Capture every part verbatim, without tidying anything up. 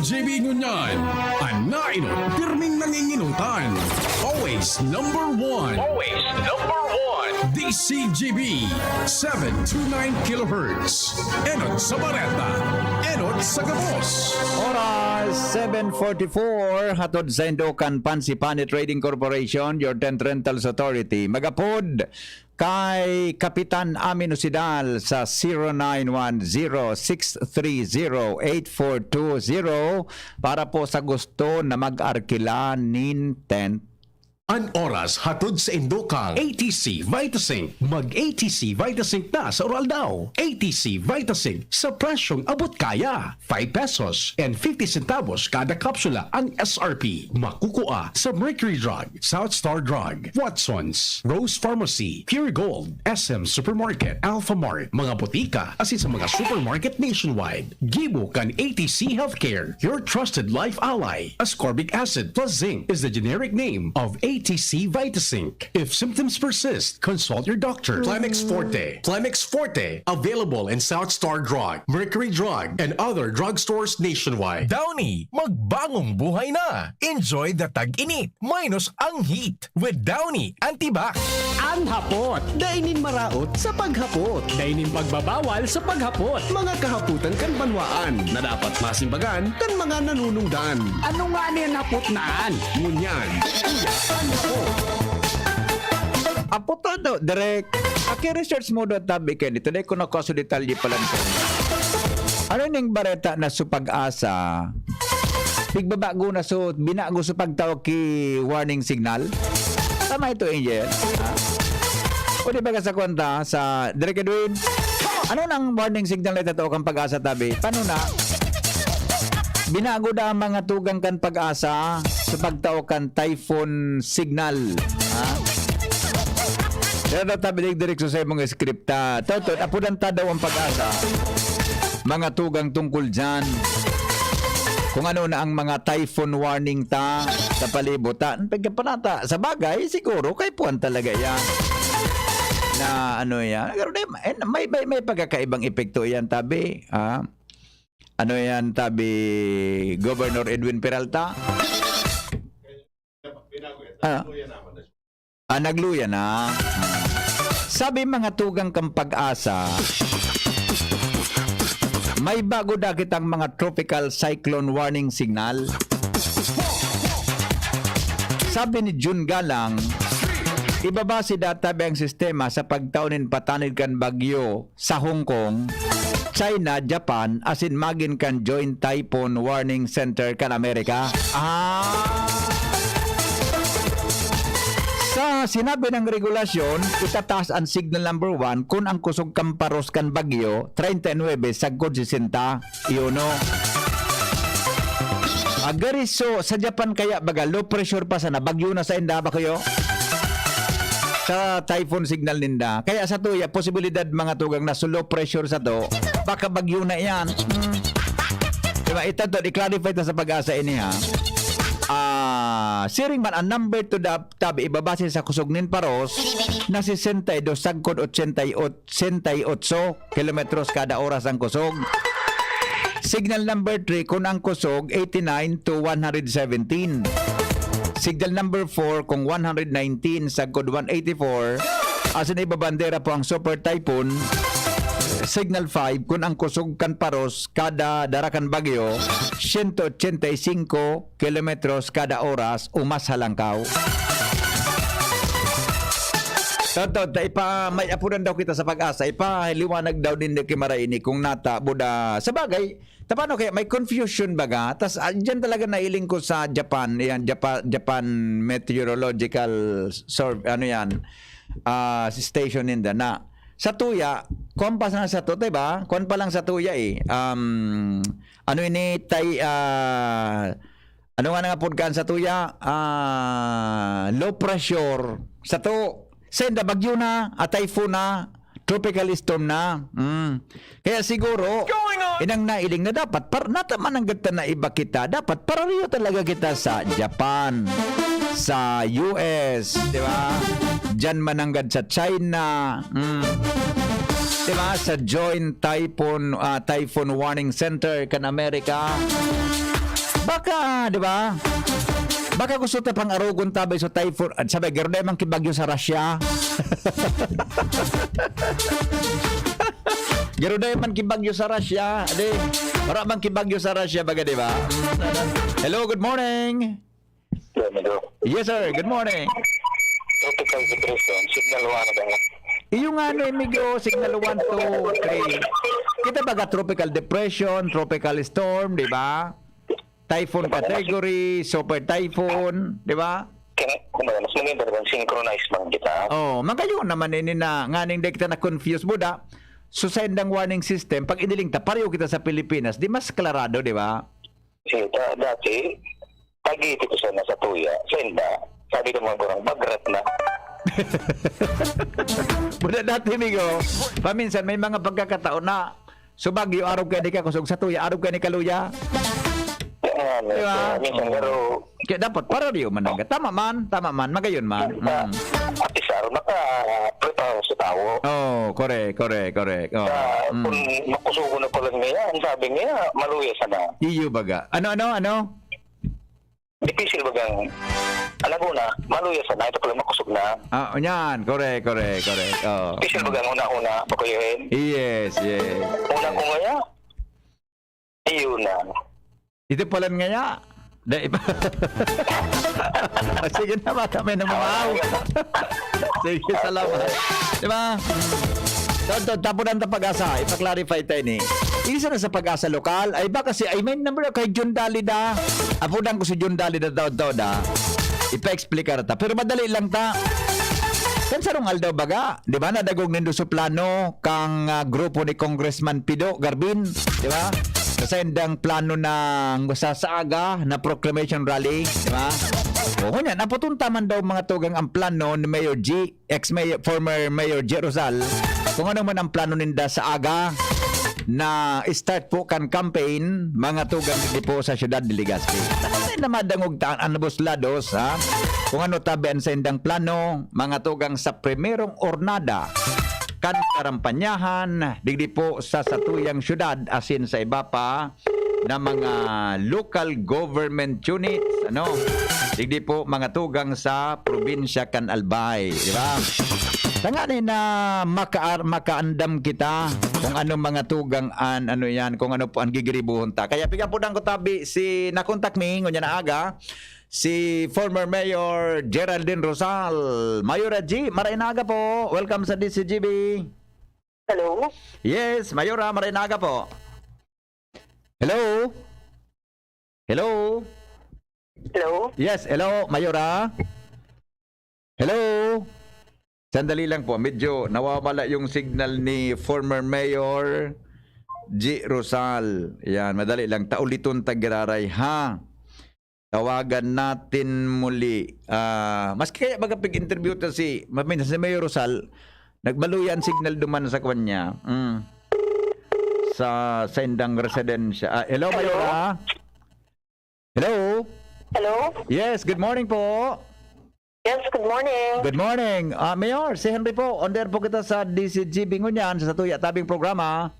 J B Ngunyan, an nainot, pirming nanginginutan. Always number one. Always number one. D C G B, seven two nine kilohertz. Enot sa bareta, enot sa gabos. Oras, seven forty-four, hatod sa Indokan Pansipani Trading Corporation, your tent rentals authority. Magapod kay Kapitan Amin Osidal sa zero nine one zero six three zero eight four two zero para po sa gusto na mag-arkila nin tent. An oras hatod sa Indokan A T C Vitasync. Mag A T C Vitasync na sa Oral Daw. A T C Vitasync sa presyong abot kaya. Five pesos and fifty centavos kada kapsula ang S R P. Makukua sa Mercury Drug, South Star Drug, Watson's, Rose Pharmacy, Pure Gold, S M Supermarket, Alpha Mart, mga botika, asin sa mga supermarket nationwide. Gibo kan A T C Healthcare, your trusted life ally. Ascorbic acid plus zinc is the generic name of A T C Vitasync. If symptoms persist, consult your doctor. Clemix Forte. Clemix Forte, available in South Star Drug, Mercury Drug, and other drugstores nationwide. Downy, magbangong buhay na. Enjoy the tag-init, minus ang heat with Downy Antibac. An hapot, dai nin maraot sa paghapot. Dai nin pagbabawal sa paghapot. Mga kahapotan kan banwaan na dapat masimbagan kan mga nanunungdan. Ano nga ni an hapot na an? Ngunyan, iya an hapot. Apo to, no, direk. Aki-research mo do tabi kayo dito. Dahil ko na kaso detalye pala nito. Ano ning bareta na sa pag-asa? Pigbabago na so, binago sa pagtawag ki warning signal? Tama ito, Angel? Ha? O di ba ka sa kwenta, sa Direk Edwin? Ano nang warning signal na itatawag ang pag-asa tabi? Paano na? Binago na ang mga tugang kan pag-asa sa pagtawag kan typhoon signal. Ha? Pero tabi direk sa imong script ta. Toto, apudan ta daw ang pag-asa. Mga tugang tungkol dyan. Kung ano na ang mga typhoon warning ta sa palibot ta. Pagkapanata, sa bagay, siguro, kay puwan talaga yan. Na ano yan. Pero di, eh, may, may, may pagkakaibang epekto yan, tabi. Ah? Ano yan, tabi Governor Edwin Peralta? Ah, ah, nagluya na. Sabi mga tugang kang pag-asa, may bago da kitang mga tropical cyclone warning signal. Sabi ni Jun Galang, ibabase da tabi ang sistema sa pagtao nin patanid kan bagyo sa Hong Kong, China, Japan, asin magin kan Joint Typhoon Warning Center kan Amerika. Ah! Sa sinabi ng regulasyon, itataas ang signal number one kun ang kusog kan paros kan bagyo, treinta y nuebe sagkod sesenta y uno. Agariso, sa Japan kaya baga, low pressure pa sana, bagyo na sa inda, bakuyo? Sa typhoon signal ninda. Kaya sa tuya, posibilidad mga tugang na sa low pressure sa to, baka bagyo na yan. Hmm. Diba? Ito to, i-clarify ta sa pag-asa ini ha. Ah, siring man, ang number to the tabi, ibabase sa kusog nin paros na sesenta y dos sagkod ochenta y ocho, ochenta y ocho kilometros kada oras ang kusog. Signal number three, kung ang kusog, eighty-nine to one hundred seventeen. Signal number four, kung one hundred nineteen sagkod one eighty-four, asin ibabandera po ang Super Typhoon. Signal five, kung ang kusog kan paros, kada dara kan bagyo, siyento ochenta y singko kilometros kada oras o mas halangkaw. Totoo, ta ipa, may apunan daw kita sa pag-asa. Ipahaliwanag daw din ni Kimara ini kung natabo da. Sa bagay, tapano kaya may confusion baga? Tas ah, dyan talaga nailing ko sa Japan, yan, Japan, Japan Meteorological Survey, ano yan, ah, station ninda na. Sa tuya, kuwan pa sana sa to, diba? Kuwan pa lang sa tuya eh. Um, ano ini, tay, ah, ano nga nga pod kan sa tuya? Ah, low pressure. Sa to, senda bagyo na, a typhoon na, tropical storm na. Mm. Kaya siguro, inang nailing na dapat, par, nataman ang gata na iba kita, dapat parariyo talaga kita sa Japan, sa U S, di ba? Diyan mananggad sa China. Mm. Di ba? Sa Joint Typhoon, ah, Typhoon Warning Center kan Amerika. Baka, di ba? Baka gusto ta pang arogon tabi sa typhoon. At sabi, garo dai man ki bagyo sa Russia. Garo dai man ki bagyo sa Russia. Di, wala man ki bagyo sa Russia, baga, di ba? Hello, good morning. Hello. Yes, sir. Good morning. Tropical depression, signal one na ba? Iyo nga, no, amigo, signal one, two, three. Kita baga tropical depression, tropical storm, di ba? Typhoon category, super typhoon, di ba? Kaya, kumbaga, mas maganda rin synchronize man kita. Oh, magayon naman ini na nganing dai kita na-confuse, buda. So, sa indang warning system, pag iniling ta, pareho kita sa Pilipinas, di mas klarado, di ba? Sige, ta-, dati, tagiti ko sana sa tuya, sa inda. Sabi ko, mga gurang, bagrat na. Buda dati, amigo, paminsan may mga pagkakataon na, so, bagyo, arog kaini ka kusog sa tuya, arog kaini ka luya. Kaya nga, Di ba? minsan, Oo. pero Kaya dapat, para diyo man ang, tama man, tama man, magayon man. Sa Mm. apisar, maka-prepare sa tawo. Oh, correct, correct, correct. Oh. Sa, Mm. kung makusugo na pala niya, ang sabi niya, maluya sana. Iyo baga. Ano, ano, ano? Difícil bagang, alam ko na, maluya sana, ito pala makusog na. Ah, yan. Correct, correct, correct. Oh. Difícil bagang una-una, pakuyahin. Yes, yes. Una ko ngaya, iyo na. Ito pala ngaya. Dai pa. Sige na, baka may namamaw. Sige, salamat. Di ba? Ito, ito, tapunan ta Pag-asa. Ipa-clarify tayo ni. Isa na sa Pag-asa lokal. Ay, baka si, ay, may number kay John Dalida. Apudan ko si John Dalida, taod-taod, ah. Ipa-explicar ta. Pero madali lang ta. Kan sarong aldaw baga, di ba, nadagog nindo sa plano kang, ah, grupo ni Congressman Pido Garbin, di ba? Sa saindang plano na sa, sa aga na proclamation rally, di ba? O, ngunyan, naputunta man daw mga tugang ang plano ni Mayor G, ex-mayor, former Mayor G Rosal, kung ano man ang plano ninda sa aga na start po kan campaign, mga tugang di po sa siyudad de Legazpi. Ano na madangog ta an anabos lados, ha? Kung ano tabi an saindang plano, mga tugang sa primerong ornada kan karampanyahan, digdi po sa satuyang syudad, asin sa iba pa na mga local government units, ano? Digdi po mga tugang sa probinsya kan Albay, di ba? Tanganing na makaar-, makaandam kita kung ano mga tugang an, ano yan, kung ano po ang gigiribuhon ta. Kaya pigapudan ko tabi si nakontak mi, ngunyan na aga, si former Mayor Geraldine Rosal. Mayora G, maray na aga po. Welcome sa D C G B. Hello? Yes, Mayora, maray na aga po. Hello? Hello? Hello? Yes, hello, Mayora? Hello? Sandali lang po, medyo nawawala yung signal ni former Mayor G Rosal. Yan, madali lang. Tauliton ta giraray, ha? Tawagan natin muli. Ah, maski kaya baga pig-interview ta si, maminsan si Mayor Rosal, nagmaluya ang signal duman sa kwan niya. Mm. Sa, sa indang residensya. Ah, hello, Hello? Mayora? Hello? Hello? Yes, good morning po. Yes, good morning. Good morning. Ah, Mayor, si Henry po. On the air po kita sa D C G B ngunyan, sa Tuya Tabing Programa.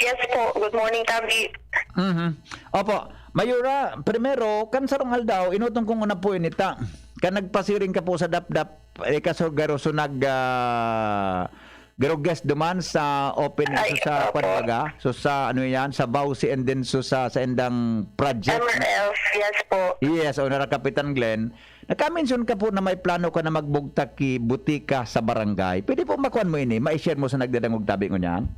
Yes po. Good morning, Tabi. Mhm. Opo. Mayora, primero, kan sarong aldaw, inutong kong una po inita. Kan nagpasiring ka po sa Dapdap, eh, kaso garo so nag, ah, garo guest duman sa open, Ay, so sa, opo. kwan baga? So sa, ano yan, sa Bausi and then so sa, sa endang project. M R F, yes po. Yes, o nara Kapitan Glenn. Nagka-mention ka po na may plano ka na magbugtak ki butika sa barangay. Pwede po makuan mo ini, ma-share mo sa nagdadangog tabi ngunyan?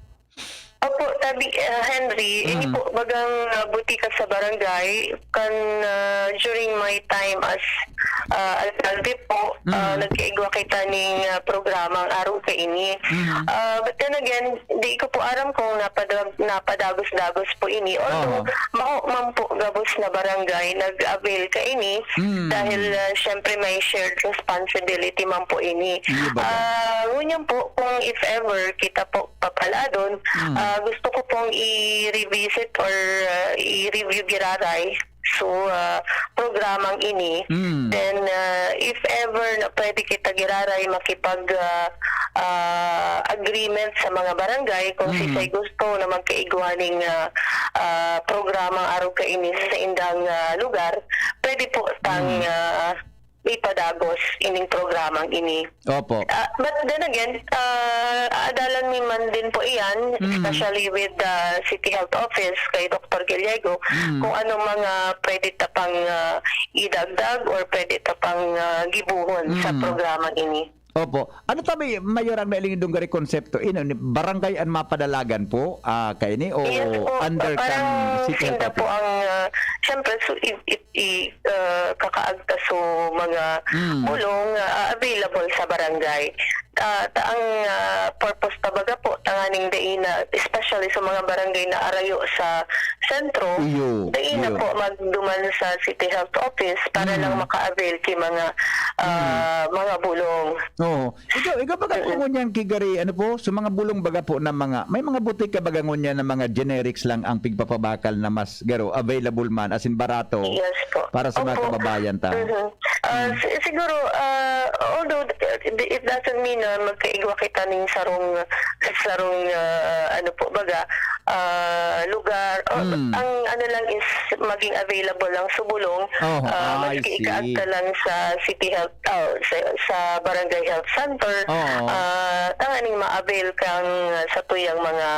Opo, Tabi, ah, Henry, ini Mm. po bagang, ah, butika sa barangay, kan, ah, during my time as, ah, alkalde po, ah, Mm. nag-iigwa kita ning, ah, programang arog kaini. Mm. Ah, but then again, di ko po aram kung napada-, napadagos-dagos po ini. Although, Aha. maho man po gabos na barangay nag-avail kaini, Mm. dahil, ah, syempre may shared responsibility man po ini. Iyo ba? Ah, ngunyan po, kung if ever kita po papaladon, Mm. ah, gusto ko pong i-revisit or, ah, i-review giraray to, ah, programang ini, Mm. then, ah, if ever na pwede kita giraray makipag, ah, ah, agreement sa mga barangay, kung Mm. sisay gusto na magkaigwa ning, ah, ah, programang arog kaini sa indang, ah, lugar, pwede po tang, Mm. ah, ipadagos ining programang ini. Opo. Ah, but then again, ah, aadalan mi man din po iyan, Mm. especially with the City Health Office kay Doktor Gallego, Mm. kung anong mga pwede ta pang, ah, idagdag or pwede ta pang, ah, gibohon sa Mm. programang ini. Opo. Ano tabi, Mayor, ang nailingidong gari konsepto? Ino, ni barangay an mapadalagan po, ah, kaini o Yes po. under Parang kan City Health sinda po Office? ang, ah, siyempre, so, i-, i-, i-, ah, kakaagta so mga Mm. bulong, ah, available sa barangay. Ah, ta ang, ah, purpose ta baga po, tanganing dai na, especially sa mga barangay na arayo sa sentro, Iyo, dai na iyo. po magduman sa City Health Office para lang Mm. maka-avail ki mga, ah, Mm. mga bulong. Oo. Ikaw, ikaw baga po Mm. ngunyan ki gari, ano po, sa mga bulong baga po na mga, may mga butika baga ngunyan na mga generics lang ang pigpapabakal na mas garo, available man, as in barato Yes po. para sa mga Opo. kababayan ta? Mhm. Ah, Mm. si-, siguro, ah, although, uh, it doesn't mean na magkaigwa kita ning sarong, sarong, ah, ano po, baga, ah, lugar. O, Mm. ang ano lang is maging available lang sa bulong, Oo, ah, I maski ikaagta see. lang sa City Health, ah, sa, sa Barangay Health Center, Oo. ah, tanganing ma-avail kang satuyang mga,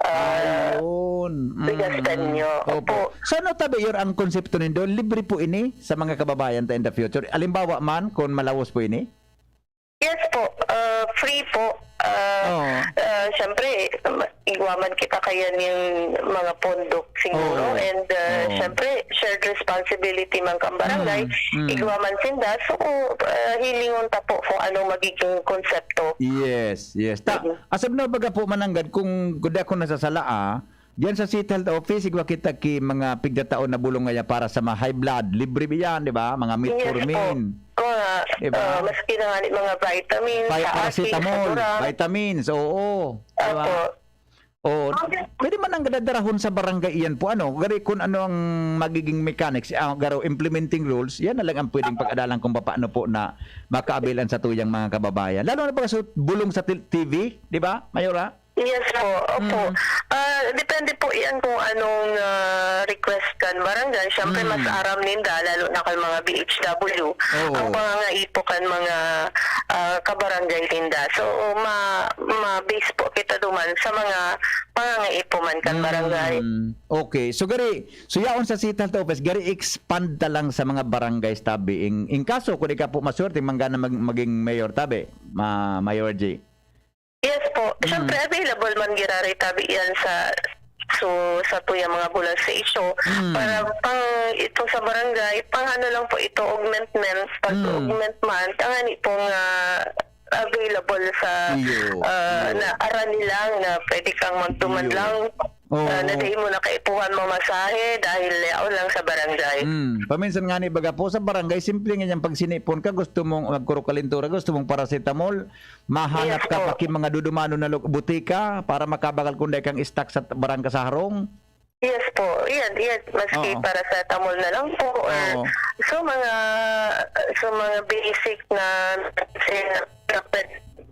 ah, Ayun. Mm. bigas kanyo. Opo. Opo. So, ano tabi, Yor, ang konsepto nindo? Libre po ini sa mga kababayan ta in the future? Alimbawa man, kung malawos po ini? Yes po, ah, free po. Ah, Oo. ah, siyempre, ma-, igwa man kita kaya ning mga pondo siguro. Oo. And, ah, Oo. siyempre, shared responsibility man kan barangay. Mm, mm. Igwa man sinda. So, ah, hilingon ta po kung anong magiging konsepto. Yes, yes. Ta, Mm. asab na baga po mananggad kung gudi ako nasasala, ah, diyan sa City Health Office, igwa kita ki mga pigtatao na bulong ngaya para sa mga high blood. Libre ba yan, di ba? Mga Yes po. metformin. Oo nga. Di ba? Ah, maski na nga ni mga vitamins, Pi-, sa Aki, paracetamol, sa Durang. vitamins, oo. Di ba? Opo. Oo. Pwede man ang dadarahon sa barangay iyan po, ano? Gari kung ano ang magiging mechanics, ah, garo implementing rules, yan na lang ang pwedeng pag-adalan kung paano po na makaabilan sa tuyang mga kababayan. Lalo na pag sa bulong sa til-, T V, di ba, Mayora? Yes po, opo. Mm. Ah, depende po yan kung anong, ah, request kan barangay. Siyempre, mas Mm. aram ninda, lalo na kan mga B H W, Oo. ang pangangaipo kan mga, ah, kabarangay ninda. So, ma-, ma-base po kita duman sa mga pangangaipo man kan barangay. Mm. Okay. So, gari, so yaon sa City Health Office, gari expand ta lang sa mga barangays tabi. In, in kaso, kung ikaw po maswerte, manggana mag-, maging mayor tabi, ma-, Mayor G. Yes po. Mm. Siyempre, available man giraray tabi yan sa, so, sa tuyang mga bulan sa isyu. Mm. Para pang, ito sa barangay, pang ano lang po ito, augmentment. Pag Mm. augment man, tangani po nga available sa, Iyo, ah, iyo. na arani lang na pwede kang magduman Iyo. lang. Oo. Ah, na dai mo na kaipuhan mamasahe dahil yaon lang sa barangay. Mm. Paminsan nga ni baga po sa barangay, simple nga niyang pagsinipon ka, gusto mong magkurokalintura, gusto mong paracetamol, mahanap Yes ka po. pa ki mga dudumanon na lu-, butika para makabakal kung dai kang stock sa t-, barangay sa harong. Yes po. Yan, yan. Maski Oo. paracetamol na lang po or Oo. so mga, so mga basic na medicine na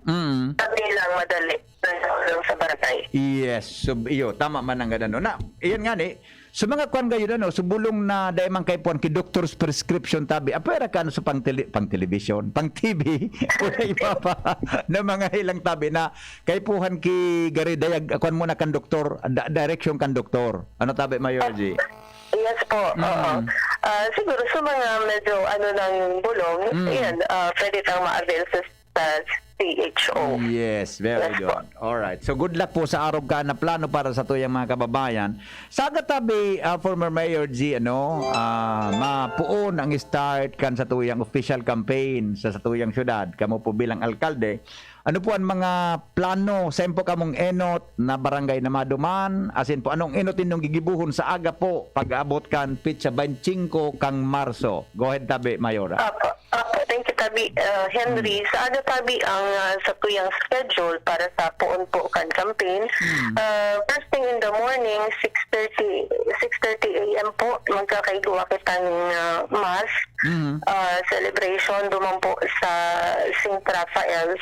Mm. madali lang, madali na lang sa barangay. Yes. So, iyo, tama man ang ganun. Na, iyan nga ni, so mga kwan gayon, ano, so bulong na dai man kaipuhan ki doctor's prescription tabi. Apwera ka, ano, sa pang tele-, pang television, pang T V, o na iba pa na mga hilang tabi na kaipuhan ki gari dayag, kwan mo na kan doktor, da-, direksyon kan doktor. Ano tabi, Mayor G? Yes po, Mm. oo. Ah, siguro sa mga medyo ano ng bulong, Mm. yan, ah, pwede tang ma-avail sa, sa C H O. Yes, very Yes po. good. Alright. So, good luck po sa arog ka na plano para sa tuyang mga kababayan. Sa gatabi, ah, former Mayor G, ano, ah, mapuon ang start kan sa tuyang official campaign sa, sa tuyang syudad. Kamo po bilang alkalde, ano po ang mga plano? Sain po kamong enot na barangay na maduman? Asin po, anong enot ninyong gigibuhon sa aga po pag-abot kan petsa baynte singko kang Marso? Go ahead, tabi, Mayora. Opo, opo. Thank you tabi, ah, Henry, sa aga tabi ang, ah, satuyang schedule para sa poon po kan campaign. Ah, first thing in the morning, six thirty, six thirty A M po, magkakaigwa kita ning, ah, mass, ah, celebration duman po sa Saint Raphael's,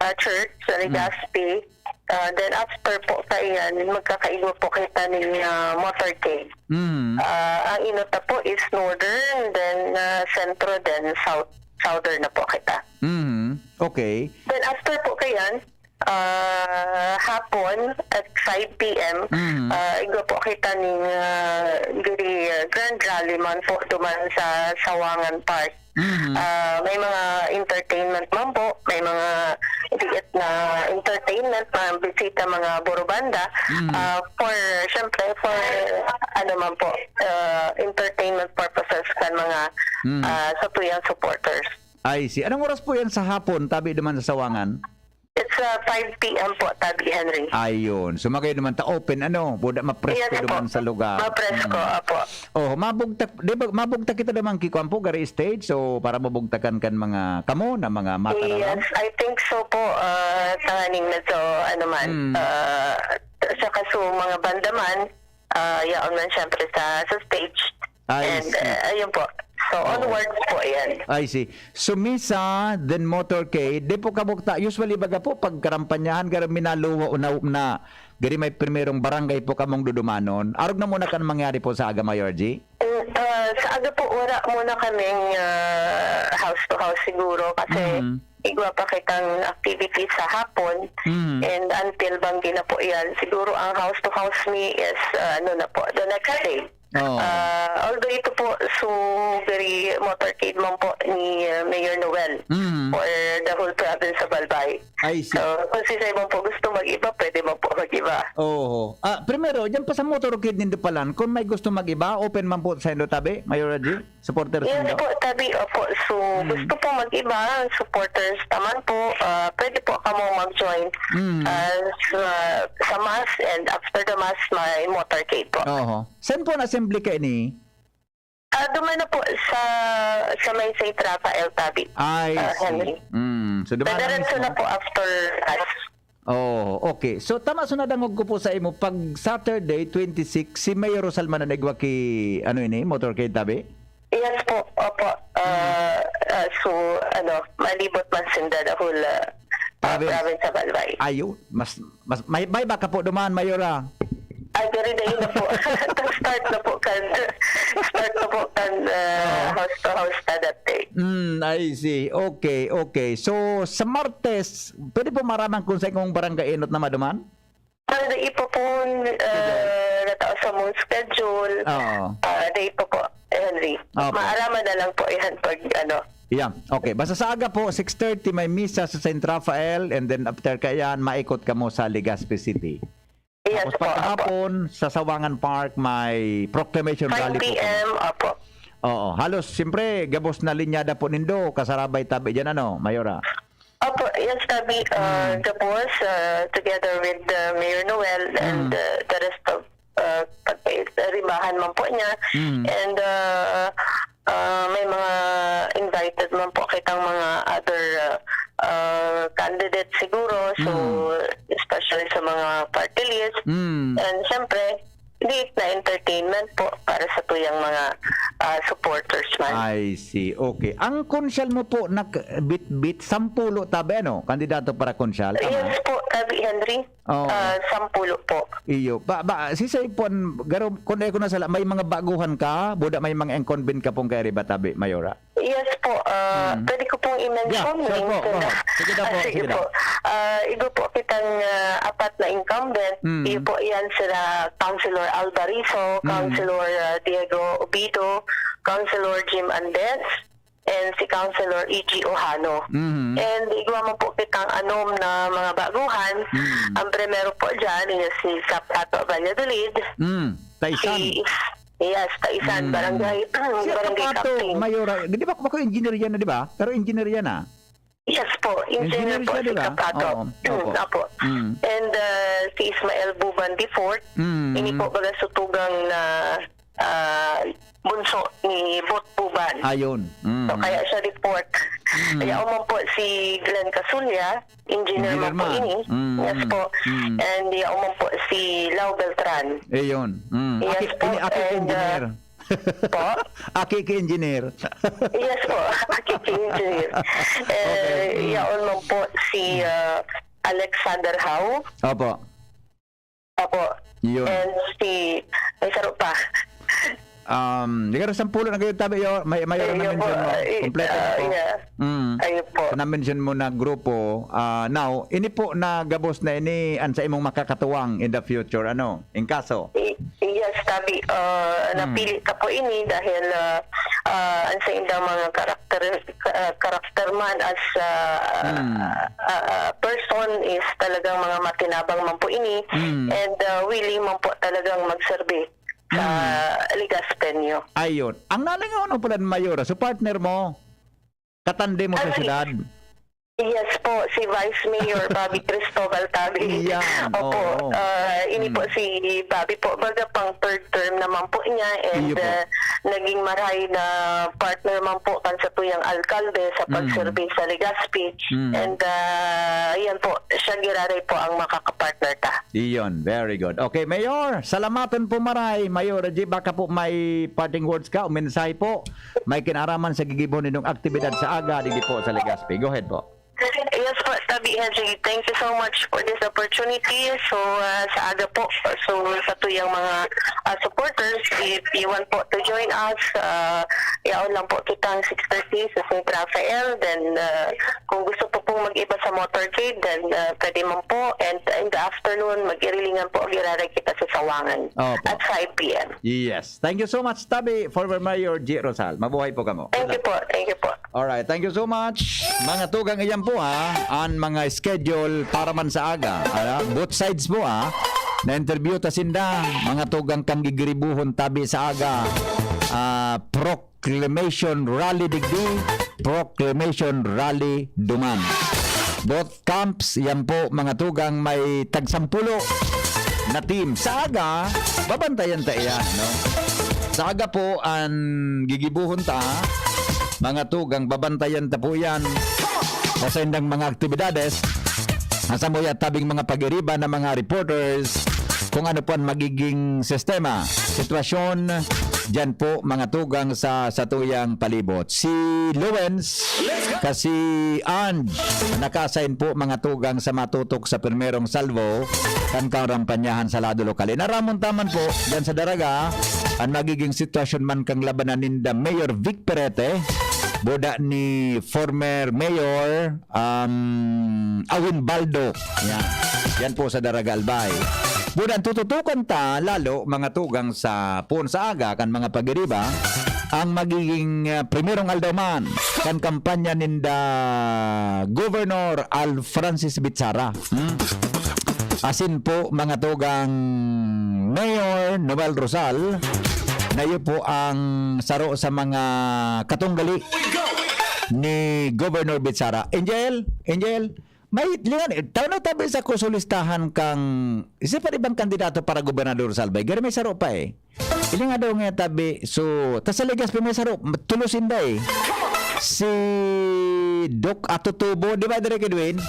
ah, Church sa Legazpi. Ah, then after po kaiyan, magkakaigwa po kita ning, ah, motorcade. Ah, ang inot na po is northern, then, ah, sentro, then south, southern na po kita. Mhm. Okay. Then after po kaiyan, ah, hapon at five P M, ah, igwa po kita ning, ah, diri, ah, grand rally man po duman sa Sawangan Park. Ah, may mga entertainment man po, may mga liit na entertainment, mga bisita, mga burubanda. Ah, for, syempre, for, ano man po, ah, entertainment purposes kan mga ah, satuyang supporters. I see. Anong oras po yan sa hapon, tabi naman sa Sawangan? It's, ah, five P M po, tabi, Henry. Ayun. So, magayon naman ta open, ano, buda mapresko Yes po. naman sa lugar. Mapresko, Mm. apo. Oh, mabugtak, di ba, mabugtak kita naman kiko ampo gari stage, so para mabugtakan kan mga kamo na mga mataralan. Yes, I think so po. Ah, tanganing medyo, ano man, Mm. ah, saka so mga bandaman, ah, yaon man syempre sa, sa stage. I And, see. ah, ayun po. So, Oo. Onwards po yan. I see. So, misa, then motorcade. Di po kabukta. Usually, baga po, pag karampanyahan, garo minaluho na, na gari may primerong barangay po kamong dudumanon. Arog na muna kan mangyari po sa aga, Mayor G? Mm, ah, sa aga po, wala muna kaming, ah, house to house siguro kasi Mhm. igwa pa kitang activities sa hapon Mhm. and until banggi na po yan. Siguro ang house to house mi is, ah, ano na po, the next day. Oo. Ah, although ito po, so very motorcade man po ni, ah, Mayor Noel Mhm. for the whole province of Albay. I see. So, kung si Simon po gusto mag-iba, pwede man po mag-iba. Oo. Ah, primero, dyan pa sa motorcade nindo palan, kung may gusto mag-iba, open man po sa indo tabi, Mayor G, supporters Yes nindo? po, tabi, opo. So, Mm. gusto po mag-iba, supporters naman po, ah, pwede po kamo mag-join Mm. ah, sa, sa mass and after the mass, may motorcade po. Oo. Saan po na-assembly kayo ni? Ah, duman na po sa, sa may Saint Raphael, tabi. I Ah, see. Henry. Mm. So, dumaan lang Nadiretso mismo. na po after mass. Oh, okay. So, tama, so nadangog ko po sa imo, pag Saturday, twenty-six, si Mayor Rosalma na nagwa ki, ano ini, motorcade tabi? Yes po, opo. Ah, ah, so, ano, malibot man sinda the whole ah, ah, Province. Province of Albay. Ayo, mas, mas, may, may baka po duman, Mayor, ah. Ay, very day na po. Start na po kan, start na po kan ah, Oo. house to house na that day. Mm, I see. Okay, okay. So, sa Martes, pwede po maraman kung sa inyong barangay enot na maduman? Ang dai pa po uh, natao sa mong schedule. Oo. Ah, dai pa po, Henry. Opo. Maaraman na lang po yan pag ano. Yeah. Okay. Basta sa aga po, six thirty may misa sa Saint Raphael, and then after kaiyan, maikot kamo sa Legazpi City. Yes Tapos po, opo. Pagkahapon, sa Sawangan Park, may proclamation rally po kamo. five P M, opo. Oo. Halos, siyempre, gabos na linyada po nindo, kasarabay tabi dyan, ano, Mayora? Opo, yes, tabi, uh, Mm. gabos, uh, together with uh, Mayor Noel and Mm. uh, the rest of uh, pagkairimbahan man po niya. Mm. And uh, uh, may mga invited man po kitang mga other uh, uh, candidates siguro. So, Mm. especially sa mga party list. Mm. And syempre, liit na entertainment po para sa tuyang mga uh, supporters man. I see. Okay. Ang konsyal mo po, nak-, bit-bit, sampulo tabi, ano? Kandidato para konsyal, tama? Yes po, Tabi Henry. Oo. Ah, sampulo po. Iyo. Ba, ba, si Saipon, garo, kung di ko nasala, may mga baguhan ka, buda may mga incumbent ka pong kay Riba tabi, Mayora? Yes po, ah, Mm. pwede ko pong i-mention. Yeah, sure po, Link ko go na. ahead. Sige daw po, Ah, sige daw. Ah, igo po kitang ah, apat na incumbent. Mm. Iyo po yan sila Councilor Alvarizo, Mm. Councilor ah, Diego Obido, Councilor Jim Andes, and si Councilor E G Ohano. Mhm. And igwa man po kitang anom na mga baguhan. Mm. Ang primero po dyan, yun si Sap Ato Valladolid. Mm. Taisan. Si Is-, yes, Taisan, Mm. Barangay, Si Barangay Kapato, Captain. Mayora, di ba, baka engineer yan na, di ba? Pero engineer yan, ah. Yes po, engineer, Engineer po siya, si di ba? Kapato. Oo, opo. Mm, opo. Mm. And uh, si Ismael Buban the fourth, Mm. ini po baga sutugang na ah, bunso ni Bot Buban. Ayun. Mm. So, kaya siya the fourth. Mm. Yaon man po si Glenn Casulla, engineer Engineer man po man. ini. Mm, Yes mm, po. mm. And yaon man po si Lau Beltran. Ayun. Mm. Yes Aki, po. ini, aki ka And, uh, engineer. po? Aki ka engineer. Yes po, aki ka engineer. Eh, Okay, mm. yaon man po si, uh, Alexander Howe. Opo. Opo. Yun. And si, may saro pa. Um, ikaw, sampulo na kayo, tabi, yo, may, may Ayun naman po, yun, no? ay, Kompleto na ah, po. yeah. Mm. Ayun po. Sa na-mention mo na grupo, ah, now, ini po na gabos na ini, an sa imong makakatuwang in the future, ano, in kaso? I-, yes, tabi, ah, Hmm. napili ka po ini dahil, ah, ah, ang sa indang mga karakter, ah, karakter man as, ah, Hmm. ah, ah, person is talagang mga matinabang man po ini Hmm. and, ah, willing man po talagang magserbi sa Hmm. Legazpeño. Ayun. Ang nalangaw na pala ni Mayora, so partner mo, katandem mo sa Ay, syudad? Yes po, si Vice Mayor Bobby Cristobal Tabi. Yan, Opo, oo. ah, ini po Mm. si Bobby po, baga pang third term naman po niya and, Iyo po. ah, naging maray na partner man po kan sa tuyang alkalde sa Mm. pagserbi sa Legazpi. Mm. And, ah, yan po, siya giraray po ang makakapartner ta. Iyon, very good. Okay, Mayor, salamaton po maray. Mayor G, baka po may parting words ka o mensahe po may kinaraman sa gigibo ninyong aktibidad sa aga, digdi po sa Legazpi. Go ahead po. Yes po, Tabi Henry, thank you so much for this opportunity. So, ah, sa aga po, so sa tuyang mga, ah, supporters, if you want po to join us, ah, yaon lang po kitang six thirty sa Saint Raphael. Then, ah, kung gusto po pong mag-iba sa motorcade, then, ah, pwede man po. And in the afternoon, mag-irilingan po, giraray kita sa Sawangan Opo. at five P M. Yes. Thank you so much, Tabi, former Mayor G Rosal. Mabuhay po kamo. Thank you po. Thank you po. Alright, thank you so much. Mga tugang, iyan po ha, ang mga schedule para man sa aga. Ala, both sides po ha. Na-interview ta sinda, mga tugang, kan gigiribuhon tabi sa aga. Ah, Proclamation Rally digdi, Proclamation Rally duman. Both camps, yan po, mga tugang, may tagsampulo na team. Sa aga, babantayan ta iyan, no? Sa aga po, an gigibuhon ta, mga tugang, babantayan ta po yan sa saindang mga aktibidades. Nasa mo tabing mga pag-iriba ng mga reporters kung ano po ang magiging sistema, sitwasyon, diyan po, mga tugang, sa satuyang palibot. Si Lowens, kasi Ange, nakasign po, mga tugang, sa matutok sa primerong salvo kan karampanyahan sa lado lokal. Inaramon taman po, diyan sa Daraga, ang magiging sitwasyon man kang labanan ninda Mayor Vic Perete, buda ni former Mayor, um, Awin Baldo. Yan. Yan po sa Daraga, Albay. Buda ang tututukan ta, lalo, mga tugang, sa puon sa aga kan mga pag-iriba, ang magiging, ah, primerong aldaw man kan kampanya ninda Governor Al Francis Bichara. Hmm? Asin po, mga tugang, Mayor Noel Rosal, na iyo po ang saro sa mga katunggali ni Governor Bichara. Angel, Angel, may lingan, tao na tabi sa kusulistahan kang, isa pa ibang kandidato para gobernador, Salvay. Gari may saro pa eh. Ilinga daw nga tabi, so, tas sa Legazpi may saro, tulos inday. Si Doc Atutubo, di ba, Direk Edwin?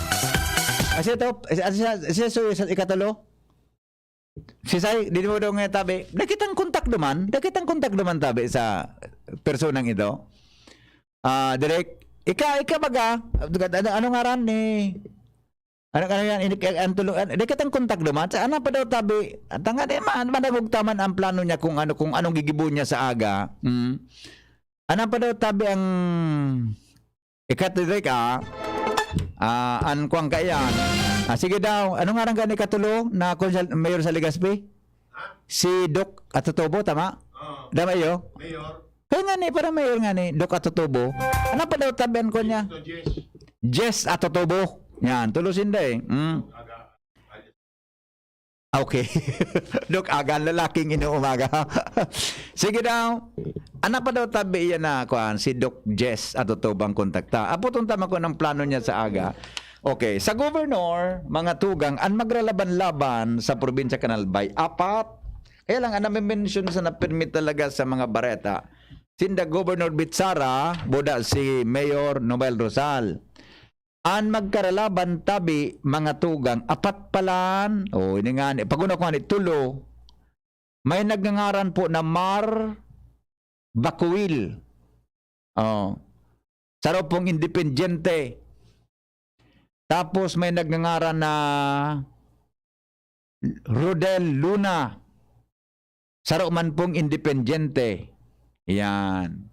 Kasi ito, si, si, si, si, si ikatulo? Si Sai, di mo daw nga tabi, nakitang kontak duman, nakitang kontak duman tabi sa personang ito. Ah, Direk, ika, ika baga, ano, ano ngaran ni, ano, ano yan, ini, ang tulo, ano, di kitang kontak duman, sa, ano pa daw tabi, tanga di man, madangog taman ang plano niya kung ano, kung anong gigibo niya sa aga. Mm. Ano pa daw tabi ang, ika, Direk, ah, ah, an kuwang kaiyan. Ah, sige daw, ano ngaran gani katulo na konsel-, mayor sa Legazpi? Ha? Si Doc Atutubo, tama? Oo. Tama iyo? Mayor. Kaya nga ni, para mayor nga ni, Doc Atutubo. Ano pa daw tabi an kuwan niya? Ito, Jess. Jess Atutubo. Yan, tulos inday. Mm. Aga. Okay. Doc, aga ang lalaking inuumaga. Sige daw. Ano pa daw tabi iyan na, kuwan, si Doc Jess Atutubo ang kontakta. Apo, tunta man ko ng plano niya sa aga. Okay. Sa governor, mga tugang, ang magralaban-laban sa probinsya kan Albay, apat. Kaya lang, ang nami-mention sa napirmi talaga sa mga bareta, sinda Governor Bitsara, buda si Mayor Noel Rosal. An magkaralaban tabi, mga tugang, apat palan. O, ini nga, pag-una ko nga ni, tulo. May nagngangaran po na Mar Bacuil. Oh. Saro pong independyente. Tapos may nagngangaran na Rodel Luna. Saro man pong independyente. Yan.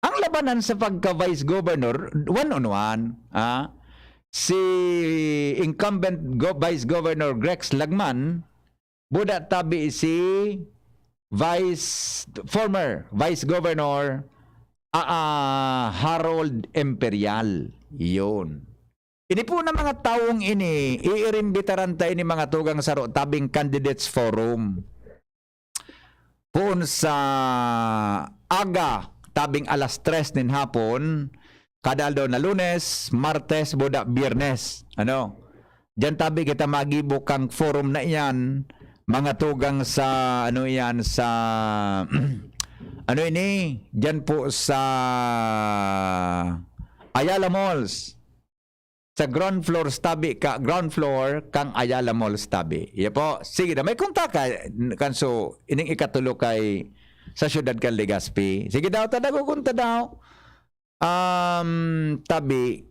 Ang labanan sa pagka-vice governor, one on one, ah, si incumbent go-, vice governor Grex Lagman, buda tabi si vice, former vice governor, ah, ah, Harold Imperial. Yun. Ini po na mga tawong ini, iirimbitaran ta ini mga tugang saro tabing candidates forum. Poon sa aga, tabing alas tres nin hapon, kada aldaw na Lunes, Martes, buda, Biyernes. Ano? Diyan tabi kita magibo kang forum na iyan, mga tugang sa, ano iyan, sa, ano ini? Diyan po sa Ayala Malls. Sa ground floor tabi ka, ground floor kang Ayala Malls tabi. Iya po. Sige na, may kontak ka, kanso, ining ikatulo kay sa siyudad kan Legazpi. Sige daw, tadago kung tadaw. Um, tabi.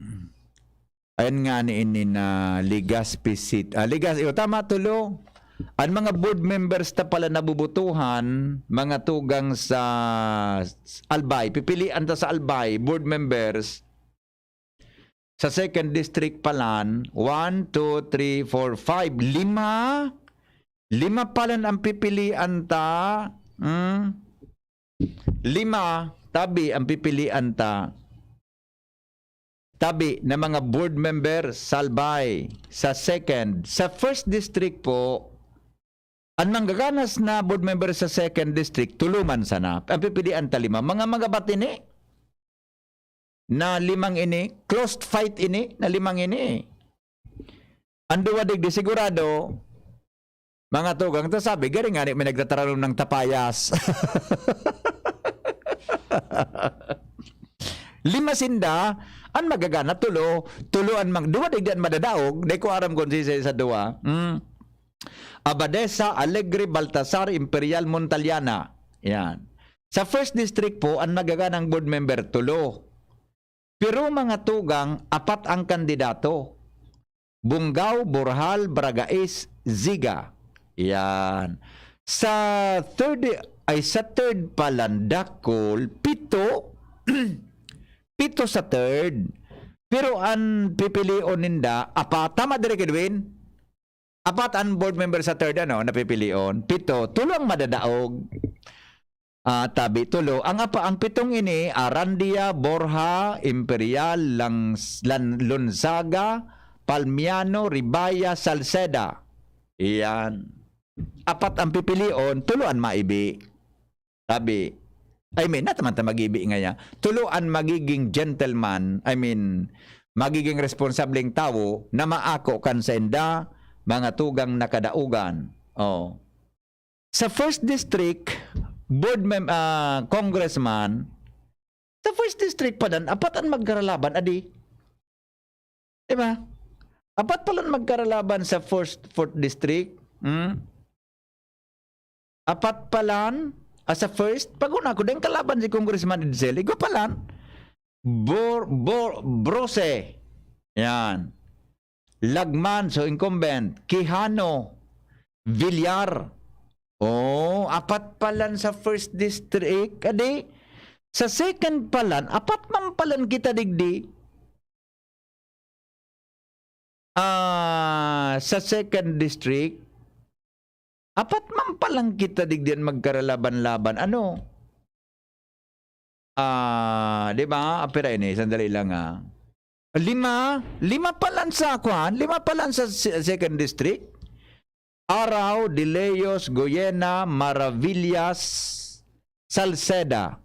Ayan nga ni ini na Legazpi City. Ah, Legazpi, oh, tama, tulo. Ang mga board members ta pala nabubutuhan, mga tugang sa Albay, pipilian ta sa Albay, board members, sa second district palan, one, two, three, four, five, lima. Lima palan ang pipilian ta. Hmm? Lima, tabi ang pipilian ta. Tabi na mga board member, Salbay, sa second. Sa first district po, ang manggaganas na board member sa second district, tulo man sana. Ang pipilian ta lima. Mga magabat ini, na limang ini, closed fight ini, na limang ini. Ang duwa digdi, sigurado, mga tugang, ta sabi, gari nga ni may nagtataranom ng tapayas. Lima sinda, ang magagana, tulo, tulo ang mag-, duwa digdi ang madadaog, di ko aram kung sisay sa duwa. Hmm. Abadesa, Alegre, Baltasar, Imperial, Montaliana. Yan. Sa first district po, ang nagaganang board member, tulo. Pero mga tugang, apat ang kandidato. Bungaw, Bohol, Barangay, Ziga. Yan. Sa third, ay sa third palan, dakul, pito. Pito sa third. Pero ang pipilion ninda, apat. Tama dire, Edwin? Apat ang board member sa third, ano, napipilion. Pito, tulo ang madadaog. Ah, tabi, tulo. Ang apa, ang pitong ini, Arandia, Borja, Imperial, Langs-, Lan-, Lonzaga, Palmiano, Ribaya, Salceda. Iyan. Apat ang pipilion, tulo ang maibi. Tabi. I mean, nataman ta mag-ibi ngaya. Tulo ang magiging gentleman, I mean, magiging responsableng tawo na maako kan sainda, mga tugang na kadaugan. Oh. Sa first district, board mem-, ah, congressman, sa first district pa dan, apat ang magkaralaban, adi. Di ba? Apat palan magkaralaban sa first, fourth district. Hmm? Apat palan, ah, sa first, pag-una ko, dahil kalaban si Congressman Edsel, igwa palan, Bor-, Bor-, Brose. Yan. Lagman, so incumbent. Quijano. Villar. Oh, apat palan sa first district. Adi, sa second palan, apat man palan kita digdi. Ah, sa second district, apat man palan kita digdi an magkaralaban-laban. Ano? Ah, di ba? Apira ini, sandali lang, ah. Lima, lima palan sa, kwan, lima palan sa se-, second district. Arao, De Leyos, Goyena, Maravillas, Salceda.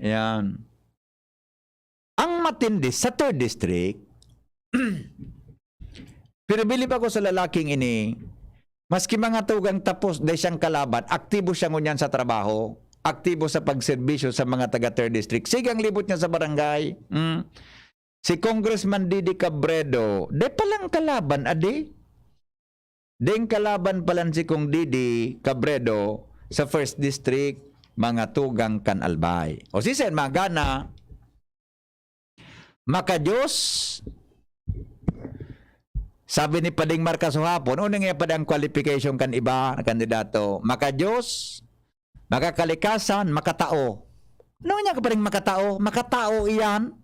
Yan. Ang matindi sa third district, pero bilib ako sa lalaking ini, maski mga tugang tapos, dai siyang kalaban, aktibo siya ngunyan sa trabaho. aktibo sa pagserbisyo sa mga taga third District. Sige ang libot niya sa barangay. Mm. Si Congressman Didi Cabredo, de palang kalaban, adi? Deng kalaban palan si Kong Didi Cabredo sa first District, mga tugang kan Albay. O si Sen Magana, maka-Diyos, sabi ni Pading Marcos hapon, ano nga pa ang qualification kan iba na kandidato? Maka-Diyos, makakalikasan, makatao. Ano nga ka pa rin makatao? Makatao iyan.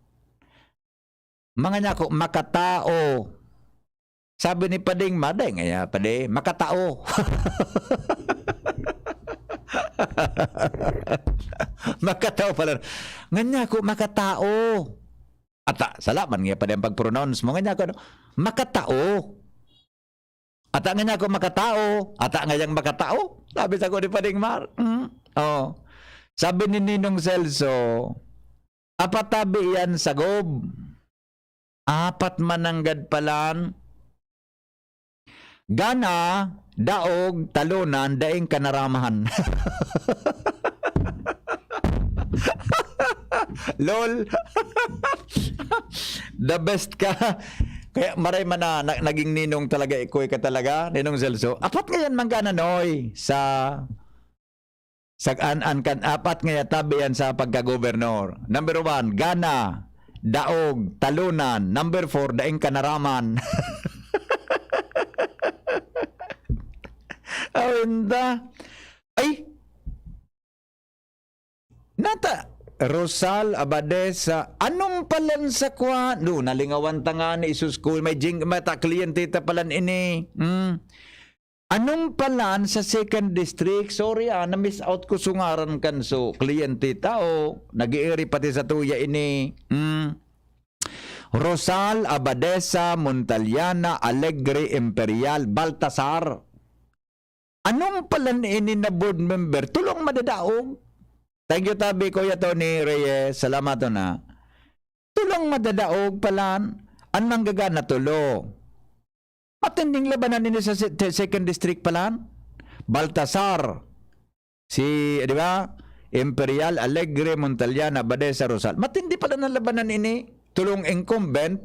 Mga niya ako, makatao. Sabi ni Pading Mar, "Dai nga ya, padi, makatao." Makatao pala. Nga niya ako, makatao. Ata, sala man nga padi ang pag-pronounce mo. Nga niya ako, ano, makatao. Ata nga niya ako, makatao. Ata nga yang makatao. Sabi sa ko ni Pading Mar. Mm. Oh. Sabi ni Ninong Celso, "Apat tabi yan sa gob." Apat mananggad palan. Gana, daog, talunan, daing kanaraman. Lol. The best ka. Kaya maray man na, na- naging ninong talaga, ikoy ka talaga, Ninong Celso. Apat ngayon, manggana, Noy, sa Sag an, an kan apat nga yatabi yan sa pagkagobernador. Number one, gana, daog, talunan. Number four, daing kanaraman. Awinda. Ay! Nata, Rosal Abadesa, anong palan sa kwa? No, nalingawan ta nga ni isus ko. May jing, mata, kliyente ta palan ini. Hmm. Anong palan sa second district? Sorry, ah, na-miss out ko sungaran kan so kliyente ta o nag-iiri pati sa tuya ini. Mm. Rosal, Abadesa, Montaliana, Alegre, Imperial, Baltasar. Anong palan ini na board member? Tulong madadaog. Thank you, tabi, Kuya Tony Reyes. Salamat na. Tulong madadaog palan. An manggagana tulo. Matinding labanan ini sa se-, te-, second district palan. Baltasar, si, di ba? Imperial, Alegre, Montaliana, Abadesa, Rosal. Matindi pala na labanan ini. Tulong incumbent,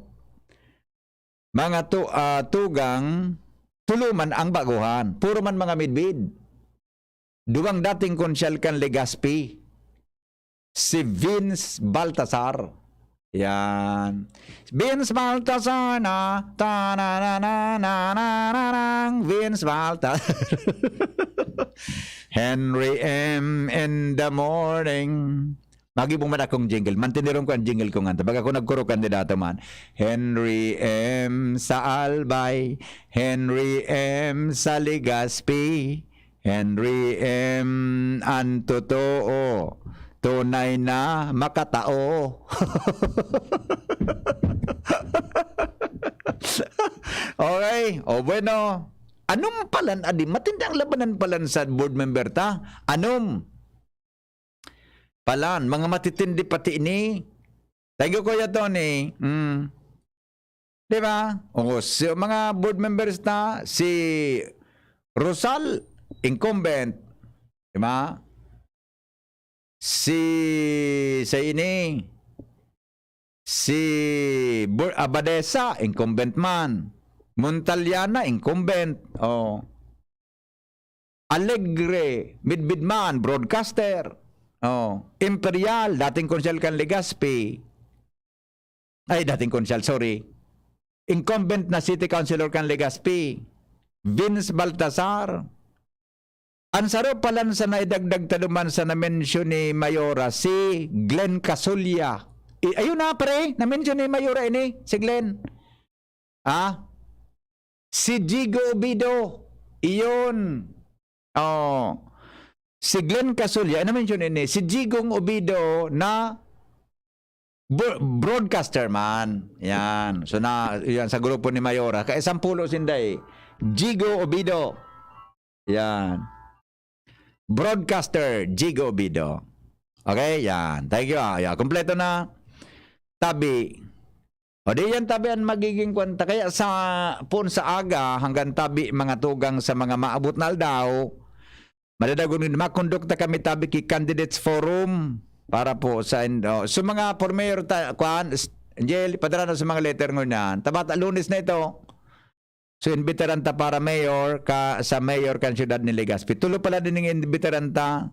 mga tu-, ah, tugang, tulo man ang baguhan. Puro man mga midbid. Duwang dating konsyal kan Legazpi, si Vince Baltasar. Yan. Vince Baltasar na, ta na na na na na na nang, Vince Baltasar. Henry M in the morning. Magibo man akong jingle. Mantinirong ko ang jingle ko nga. Baga ako nagkuro kandidato man. Henry M sa Albay. Henry M sa Legazpi. Henry M, an totoo, tunay na makatao. Okay, o bueno. Anong palan, adi? Matindang labanan palan sa board member ta. Anom? Palan, mga matitindi pati ini. Thank you, Kuya Tony. Mm. Di ba? O, si, mga board members na, si Rosal, incumbent. Di ba? Si, sa ini, si Bur-, Abadesa, incumbent man. Montaliana, incumbent. Oh. Alegre, midbid man, broadcaster. Oh. Imperial, dating konsyal kan Legazpi. Ay, dating konsyal, sorry. Incumbent na city councilor kan Legazpi, Vince Baltasar. Ang saro palan sa naidagdag ta duman sa na-mention ni Mayora, si Glenn Casulla. I-, ayun na, pre, na-mention ni Mayora ini, si Glenn. Ah? Si Jigo Obido. Iyon. Oh. Si Glenn Casulla, na-mention ini, si Jigong Obido na bro-, broadcaster man. Yan. So na, yan sa grupo ni Mayora. Kaya sampulo sinda eh. Jigo Obido. Yan. Broadcaster, Jigo Obido. Okay, yan. Thank you. Ah. Yan. Kompleto na. Tabi. O di yan, tabi ang magiging kwenta. Kaya sa, pon sa aga, hanggang tabi, mga tugang sa mga maabot na aldaw, Madadagon, makondukta kami tabi ki Candidates Forum para po sa, oh, so mga for mayor ta, kuan, s-, Angel, padara na sa mga letter ngunyan. Tabata, Lunes na ito. So, imbitaran ta para mayor ka, sa mayor kan siyudad ni Legazpi. Tulo pala din ang imbitaran ta.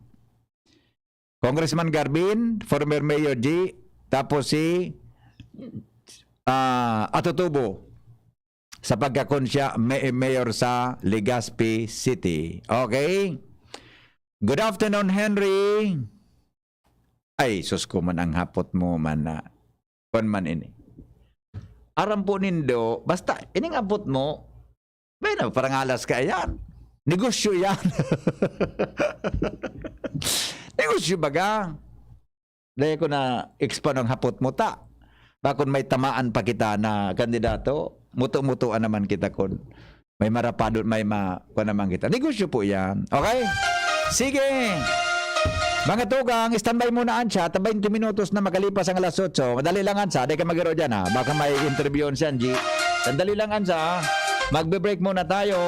Congressman Garbin, former Mayor G, tapos si, ah, Atutubo sa pagkakon siya may-, mayor sa Legazpi City. Okay? Good afternoon, Henry. Ay, sus ko man, ang hapot mo man na, kwan man ini. Aram po nindo, basta, ining hapot mo, may na, parangalas ka yan. Negosyo yan. Negosyo baga. Dahil ko na expound ang hapot mo ta. Bakon may tamaan pa kita na kandidato, muto-mutuan naman kita kun may marapadon, may ma-, kuwan naman kita. Negosyo po yan. Okay? Sige. Mga tugang, standby muna ang chat. Twenty minutos na makalipas ang alas otso. Madali lang ang sa. Di ka magiro dyan, ha? Baka may interview si Angie. Sandali lang ang sa. Magbe-break muna tayo.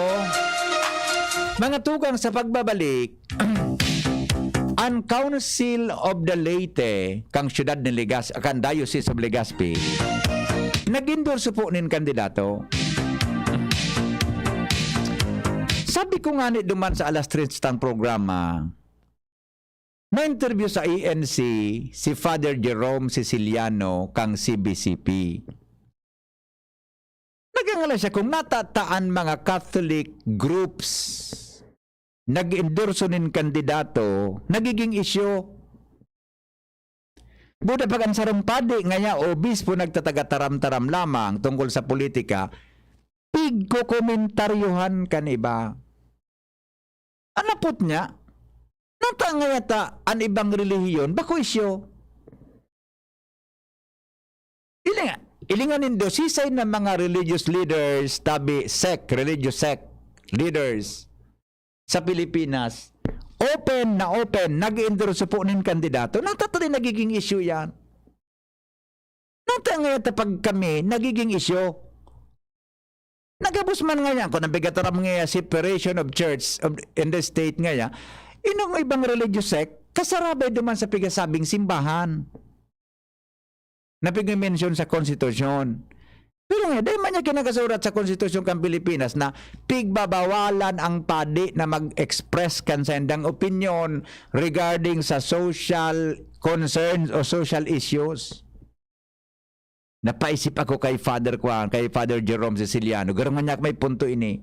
Mga tugang, sa pagbabalik, ang Council of the Leyte, kang siyudad ni Legas-, kang Diocese of Legazpi, nag-endorso po nin kandidato. Sabi ko nga ni duman sa alas tres tang programa, na-interview sa E N C si Father Jerome Siciliano kang C B C P. Nagangalan siya kung natataan mga Catholic groups nag-endorso nin kandidato, nagiging isyu. Buda pag ang sarong padi ngaya o obispo nagtatagataram-taram lamang tungkol sa politika, pigkokomentaryohan kan iba. An apot niya, nata ngaya ta an ibang relihiyon, bako isyo. Ilinga, ilinga nindo, sisay na mga religious leaders, tabi, sect, religious sect leaders sa Pilipinas, open na open, nag-endorso po nin kandidato. Nata ta rin nagiging issue yan. Nata ngaya ta pag kami, nagiging issue. Nagabos man ngaya, kung nabigataram ngaya, separation of church of, in the state ngaya, inong ibang religious sect, kasarabay duman sa pigasabing simbahan na pigmemensyon sa konstitusyon. Pero nga, dahil man niya kinakasurat sa konstitusyon kan Pilipinas na pigbabawalan ang padi na mag-express kan saindang opinion regarding sa social concerns o social issues. Napaisip ako kay Father Kwan, kay Father Jerome Siciliano. Garo nga niya may punto ini.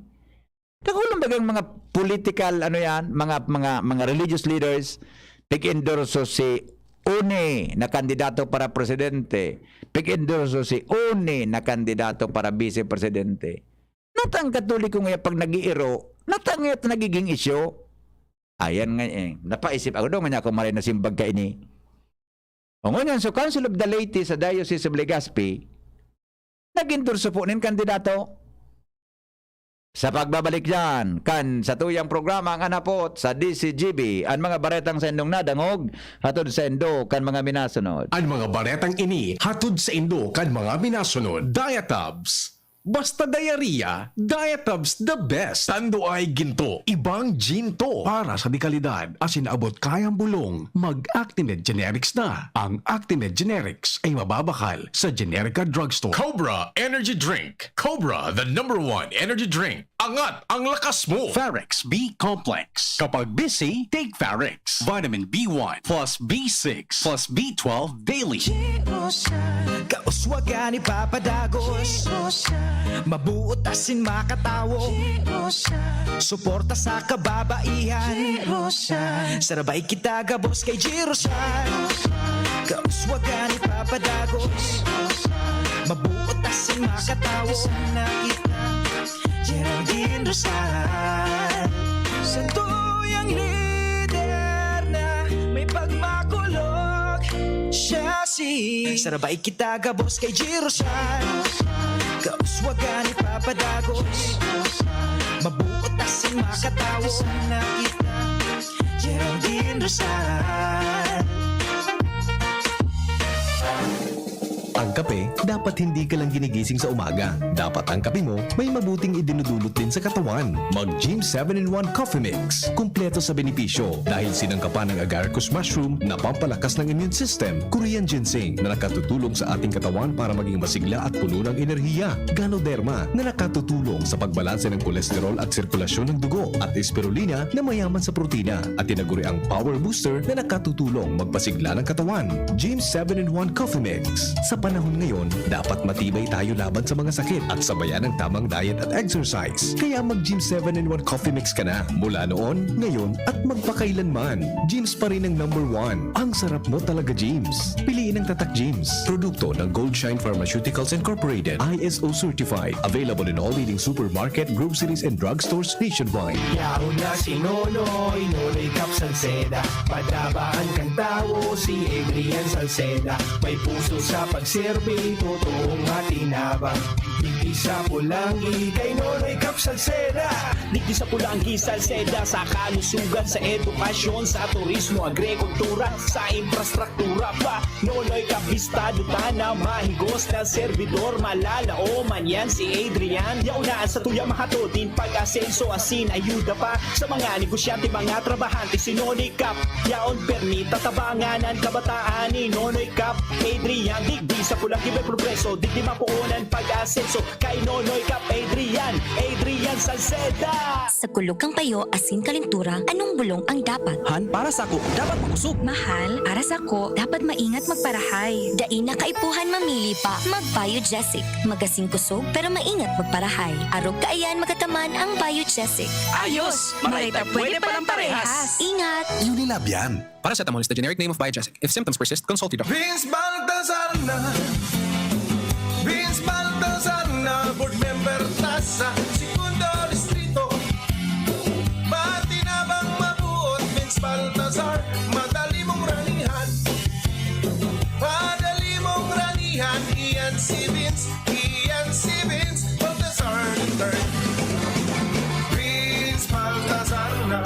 Dakulang bagang mga political, ano yan, mga, mga, mga religious leaders, pig-endorso si Une na kandidato para presidente, pig-endorso si Une na kandidato para vice presidente. Natang Katoliko nga pag nag-iiro, natang nga nagiging isyu. Ayan nga eh, napaisip ako daw nga niya ako maray na simbag ka ini. O ngunyan, so Council of the Laity sa Diocese of Legazpi, nag-endorso po nin kandidato. Sa pagbabalik dyan, kan sa tuyang programa ang anapot sa D C G B, ang mga baretang sa indong nadangog, hatod sa indo kan mga minasunod. Ang mga baretang ini hatod sa indo kan mga minasunod. Diatabs. Basta diarrhea, Diatabs the best. Tando ay ginto, ibang ginto. Para sa dekalidad, asin abot kayang bulong, mag-Actimed Generics na. Ang Actimed Generics ay mababakal sa Generica Drugstore. Cobra Energy Drink. Cobra, the number one energy drink. Angat ang lakas mo. Ferrex B Complex. Kapag busy, take Ferrex. Vitamin B one plus B six plus B twelve daily. Kauswagan ni Papa Dagos. Mabuot asin makatawo. Suporta sa kababaihan. Sarabay kita gabos kay Girosan. Kauswagan ni Papa Dagos. Mabuot asin makatawo. Geraldine Rosal. Santuyang lider na may pagmakulog. Siya si Sarabay kita gabos kay Girosan. Kauswagan ni Papa Dagos. Mabuot asin makatawo. Geraldine Rosal. Ang kape, dapat hindi ka lang ginigising sa umaga. Dapat ang kape mo may mabuting idinudulot din sa katawan. Mag Gym seven in one Coffee Mix. Kumpleto sa benepisyo dahil sinangkapan ng agaricus mushroom na pampalakas ng immune system, Korean ginseng na nakatutulong sa ating katawan para maging masigla at puno ng enerhiya, Ganoderma na nakatutulong sa pagbalanse ng kolesterol at sirkulasyon ng dugo, at Spirulina na mayaman sa protina, at tinaguriang Power Booster na nakatutulong magpasigla ng katawan. Gym seven in one Coffee Mix. Sa panahon ngayon, dapat matibay tayo laban sa mga sakit at sabayan ng tamang diet at exercise. Kaya mag Gym seven in one Coffee Mix ka na mula noon, ngayon, at magpakailanman. Gym's pa rin ang number one. Ang sarap mo talaga, Gym's. Piliin ang Tatak Gym's. Produkto ng Gold Shine Pharmaceuticals Incorporated, I S O certified. Available in all leading supermarket, groceries, and drugstores nationwide. Yaon na si Nonoy, Nonoy Cap Salceda. Padabaan kan tawo si Adrian Salceda. May puso sa pagserbi, totoong matinabang. Digdi sa Pulanggi, kay Nonoy Cap Salceda. Digdi sa Pulanggi, Salceda, sa kalusugan, sa edukasyon, sa turismo, agrikultura, sa infrastruktura pa. Nonoy Cap, bistado ta na mahigos na servidor, malalaoman yan si Adrian. Yaon na an satuya mahatod nin pag-asenso asin ayuda pa sa mga negosyante, mga trabahante, si Nonoy Cap. Yaon permi tatabangan an kabataan ni Nonoy Cap. Adrian, digdi sa Pulanggi may progreso, digdi mapoon an pag-asenso. Kay Nonoy Cap Adrian, Adrian Salceda. Sa kulog kan payo asin kalentura, anong bulong ang dapat? Han, para sako, dapat makosog. Mahal, para sako, dapat maingat magparahay. Dai na kaipuhan mamili pa. Mag-Biogesic. Magasin kosog, pero maingat magparahay. Arog kaiyan magataman ang Biogesic. Ayos! Maray ta pwede palang parehas. Ingat! Unilab yan. Paracetamol is the generic name of Biogesic. If symptoms persist, consult your doctor. Vince Baltazar na. Vince Baltazar na. Board member ta sa Segundo Distrito. Matinabang, mabuot, Vince Baltazar. Madali mong ranihan. Madali mong ranihan. Iyan si Vince. Iyan si Vince Baltazar the third. Vince Baltazar na.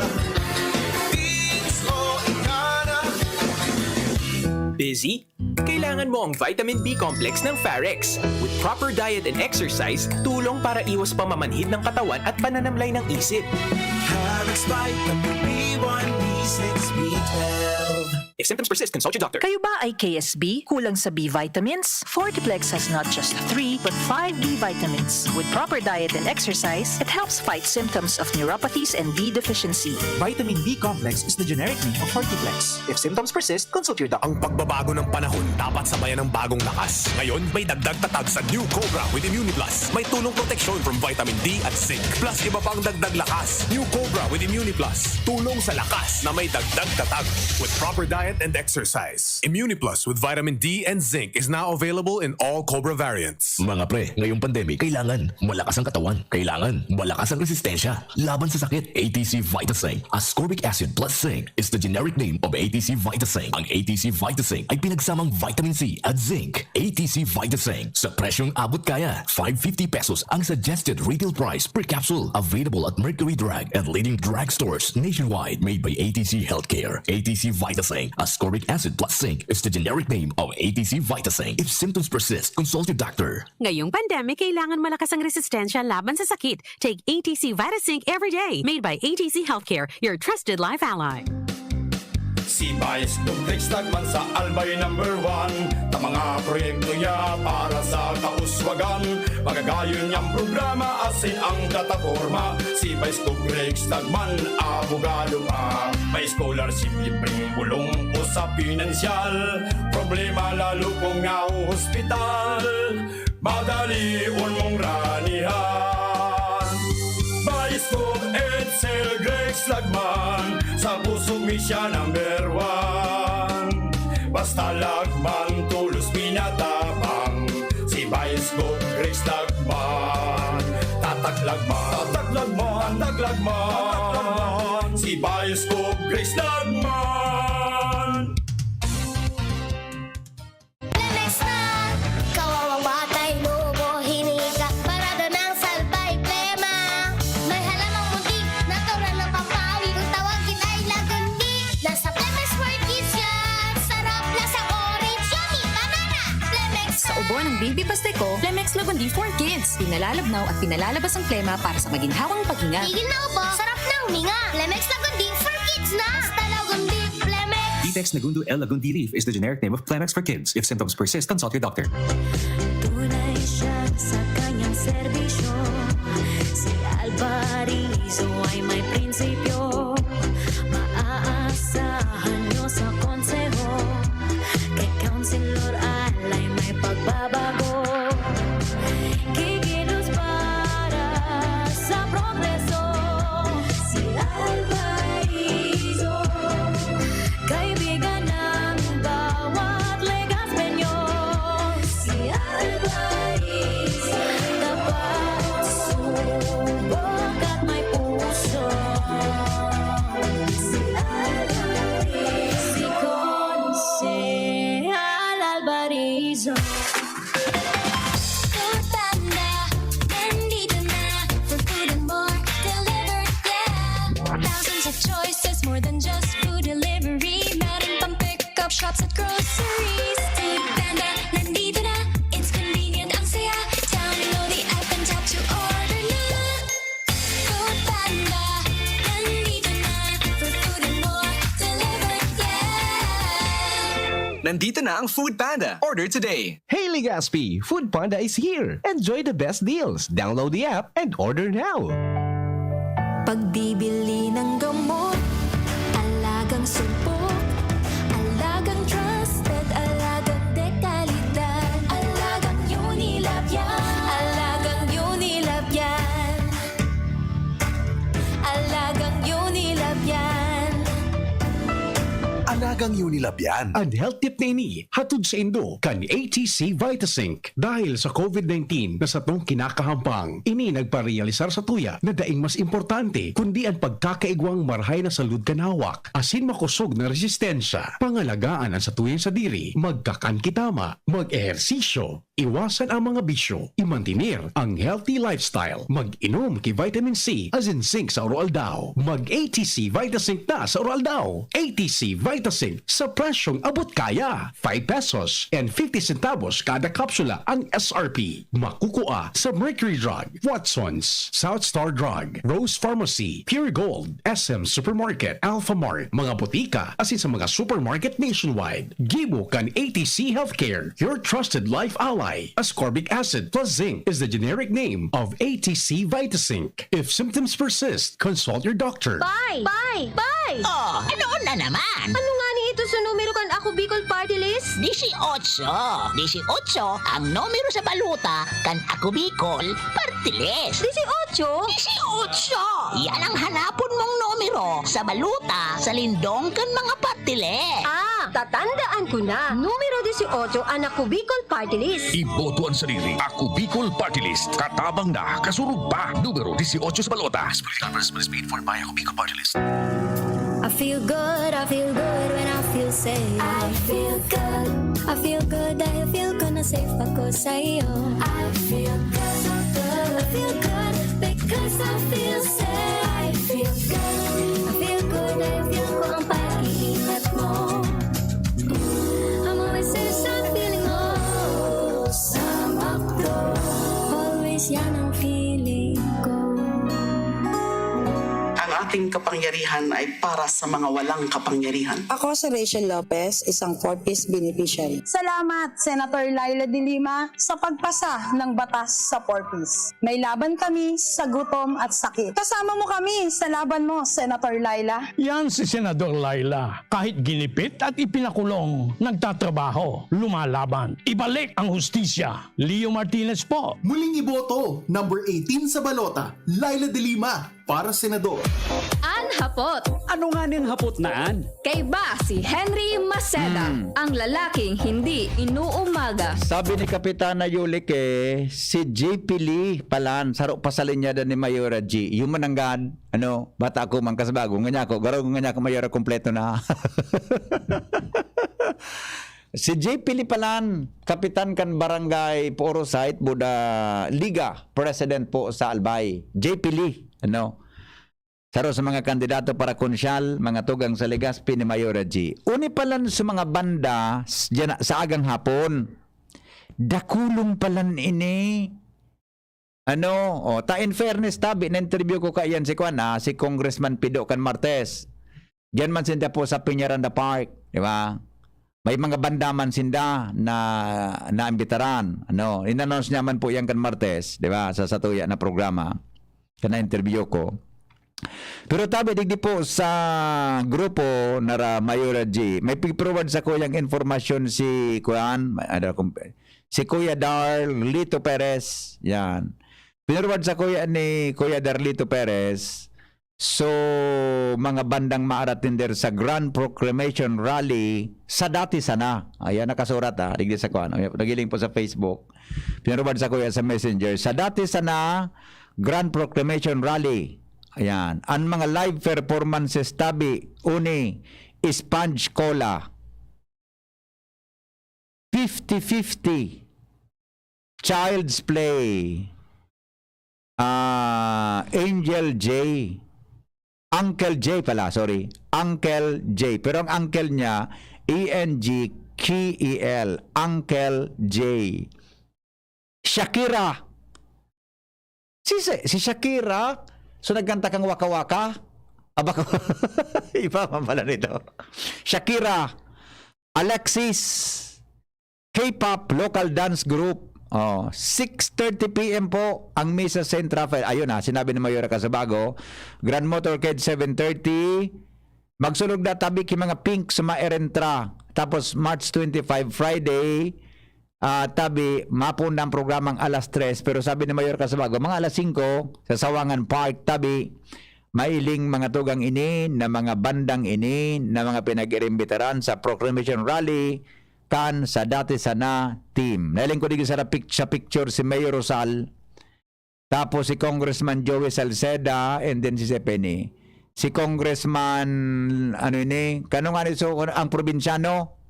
Vince o ika na. Busy? Kailangan mo ang Vitamin B Complex ng Pharex. With proper diet and exercise, tulong para iwas pamamanhid ng katawan at pananamlay ng isip. Pharex Vitamin B one, B six, B twelve. If symptoms persist, consult your doctor. Kayo ba ay K S B? Kulang sa B vitamins? Fortiplex has not just three, but five B vitamins. With proper diet and exercise, it helps fight symptoms of neuropathies and B deficiency. Vitamin B complex is the generic name of Fortiplex. If symptoms persist, consult your doctor. Ang pagbabago ng panahon dapat sabayan ng bagong lakas. Ngayon, may dagdag tatag sa New Cobra with Immuniplus. May tulong proteksyon from vitamin D at zinc, plus iba pang dagdag lakas. New Cobra with Immuniplus. Tulong sa lakas na may dagdag tatag. With proper diet and exercise, Immuniplus with vitamin D and zinc is now available in all Cobra variants. Mga pre, ngayong pandemic, kailangan malakas ang katawan. Kailangan malakas ang resistensya laban sa sakit. A T C Vitasync, ascorbic acid plus zinc, is the generic name of A T C Vitasync. Ang A T C Vitasync ay pinagsamang vitamin C at zinc. A T C Vitasync, sa presyong abot kaya. Five fifty pesos ang suggested retail price per capsule. Available at Mercury Drug and leading drugstores nationwide. Made by A T C Healthcare. A T C Vitasync, ascorbic acid plus zinc, is the generic name of A T C Vitasync. If symptoms persist, consult your doctor. Ngayong pandemic, kailangan malakas ang resistensya laban sa sakit. Take A T C Vitasync every day. Made by A T C Healthcare, your trusted life ally. Si Vice Gov Rex Lagman sa Albay number one. Ta mga proyekto niya para sa kauswagan. Magagayon niyang programa asin ang plataporma. Si Vice Gov Rex Lagman, abogado pa. May scholarship, libreng bulong o sa pinansyal. Problema lalo kung nahohospital. Madalion mong ranihan. Vice Gov Edsel Grex Lagman, sa puso mi siya number one. Basta Lagman, tolos pinatabang. Si Vice Gov Grex Lagman. Tatak Lagman, tatak Lagman, tatak Lagman. Si Vice Gov Grex Lagman. Lemex na! Kawawang batay, nubo, hinika, parada ng salbay, plema. May halamang munti, natural ng pampawi. Kung tawagin ay lagundi, nasa Lemex Market yan. Sarap, lasang orange, yummy, banana. Lemex na! Sa Ang Baby Pasteco, Plemex Lagundi for Kids. Pinalalabnaw at pinalalabas ang plema para sa maginhawang paghinga. Tigil na ubo, sarap na huminga. Plemex Lagundi for Kids na! Basta Lagundi, Plemex! Ditex Negundo L Lagundi Leaf is the generic name of Plemex for Kids. If symptoms persist, consult your doctor. Tunay siya sa kanyang serbisyo. Si Alvarizo ay may prinsipyo. Maaasahan nyo sa konseho. Kay Councilor Al ay may pagbabago. Kikilos para sa progreso. Si Alvarizo, kaibigan ng bawat Legazpeño. Si Alvarizo, tapat, subok at may puso. Si Alvarizo, si Konsehal Alvarizo. Food Panda, nandito na. For food and more, delivered, yeah. Thousands of choices, more than just food delivery. Meron pang pick-up shops at groceries. Food Panda, nandito na. It's convenient, ang saya. Download the app and tap to order na. Food Panda, nandito na. For food and more, delivered, yeah. Nandito na ang Food Panda. Order today. Hey, Legazpi! Food Panda is here! Enjoy the best deals. Download the app and order now. Pagbibili ng gamot, alagang sumpok, alagang trusted, alagang dekalidad, alagang Unilab yan, alagang Unilab yan, alagang Unilab yan. Alagang Unilab yan. An health tip na ini, hatod saindo kan A T C Vitasync. Dahil sa COVID nineteen na satong kinakahampang, ini nagparealisar satuya na daing mas importante kundi an pagkakaigwang marahay na salud kan hawak asin makosog na resistensya. Pangalagaan an satuyang sadiri, magkakan ki tama, mag-ehersisyo, iwasan ang mga bisyo, imantener ang healthy lifestyle, mag-inom ki vitamin C asin zinc sa aroaldaw. Mag-A T C Vitasync na sa aroaldaw. A T C Vitasync sa presyong abot kaya. Five pesos and fifty centavos kada kapsula ang S R P. Makukua sa Mercury Drug, Watsons, South Star Drug, Rose Pharmacy, Pure Gold, S M Supermarket, Alphamart, mga botika, asin sa mga supermarket nationwide. Gibo kan A T C Healthcare, your trusted life ally. Ascorbic acid plus zinc is the generic name of A T C Vitasync. If symptoms persist, consult your doctor. Pay! Pay! Pay! Oh, ano na naman? Ano nga ni ito sa numero kan Ako Bicol Party List? Disiotso. Disiotso ang numero sa balota kan Ako Bicol Party List. Disiotso? Disiotso! Yan ang hanapon mong numero sa balota sa lindong kan mga party list. Ah, tatandaan ko na. Numero disiotso ang Ako Bicol Party List. Iboto an sadiri. Ako Bicol Party List. Katabang na, kasurog pa. Numero disiotso sa balota. Disbursed by Ako Bicol Party List. I feel good, I feel good when I feel safe. I feel good. I feel good dahil feel ko na safe ako sa iyo. I feel good, so good. I feel good because I feel safe. I feel good. I feel good dahil feel ko ang pag-iingat mo. I'm always safe sa feeling mo. Sa McDo. Always yan ang feeling ko. Ang ating kapangyarihan ay para sa mga walang kapangyarihan. Ako si Rachel Lopez, isang Four Ps beneficiary. Salamat, Senator Leila de Lima, sa pagpasa ng batas sa Four Ps. May laban kami sa gutom at sakit. Kasama mo kami sa laban mo, Senator Leila. Yan si Senador Leila. Kahit ginipit at ipinakulong, nagtatrabaho, lumalaban. Ibalik ang hustisya. Leo Martinez po. Muling iboto, number eighteen sa balota, Leila de Lima, para senador. An hapot. Ano nga ning hapot na an? Kaiba si Henry Maceda, Hmm. ang lalaking hindi inuumaga. Sabi ni Kapitana Yulike, si J P Lee palan, saro pa sa linyada ni Mayora G. Human nanggad, ano, bata ako man, kasabago, nga niya ako, garo nga niya ako, Mayora, kompleto na. Si J P Lee palan, kapitan kan barangay Puro Site, Buda, Liga, president po sa Albay. J P Lee, ano? Saro sa mga kandidato para konsyal, mga tugang sa Legazpi ni Mayora G. Uni palan sa mga banda s-, dyan na, sa agang hapon. Dakulong palan ini. Ano, oh, ta in fairness, tabi, na-interview ko kaiyan si kwan, ah, si Congressman Pido kan Martes. Diyan man sinda po sa Peñaranda Park, di ba? May mga banda man sinda na naimbitaran. Ano, in-announce niya man po yan kan Martes, di ba? Sa satuya na programa, kan na-interview ko. Pero tabi, digdi po sa grupo na ra Mayora G, may pig-forward sa kuyang informasyon si, kuan, ano, kung, si Kuya Darlito Perez, yan. Pinurwad sa kuya ni Kuya Darlito Perez, so, mga bandang maaratinder sa Grand Proclamation Rally sa dati sana. Ayan, nakasurat, ah, digdi sa kuan. Ayan, nagiling po sa Facebook. Pinurwad sa kuya sa Messenger. Sa dati sana, Grand Proclamation Rally. Ayan. Ang mga live performances tabi, uni, Sponge Cola, fifty fifty, Child's Play, ah, Angel J, Uncle J pala, sorry, Uncle J. Pero ang uncle niya, E N G K E L, Uncle J. Shakira. Si, si, si Shakira, so nagkanta kang Waka Waka? Aba ko, iba man pala nito. Shakira, Alexis, K-pop local dance group. Oh, six thirty P M po ang misa sa Saint Raphael. Ayun na, sinabi ni Mayora Casabago, Grand Motorcade seven thirty. Magsulog na tabi ki mga pink sa mga erentra. Tapos March twenty-five, Friday, ah, tabi, mapunda ang programang alas tres. Pero sabi ni Mayor Casabago, mga alas singko, sa Sawangan Park, tabi, mailing mga tugang ini, na mga bandang ini, na mga pinag-irimbitaran sa Proclamation Rally, kan sa dati sana team. Nailing ko digdi sa pic-, sa picture si Mayor Rosal, tapos si Congressman Joey Salceda, and then si Sir Penny. Si Congressman, ano ini? Kanong ano so, ang probinsyano?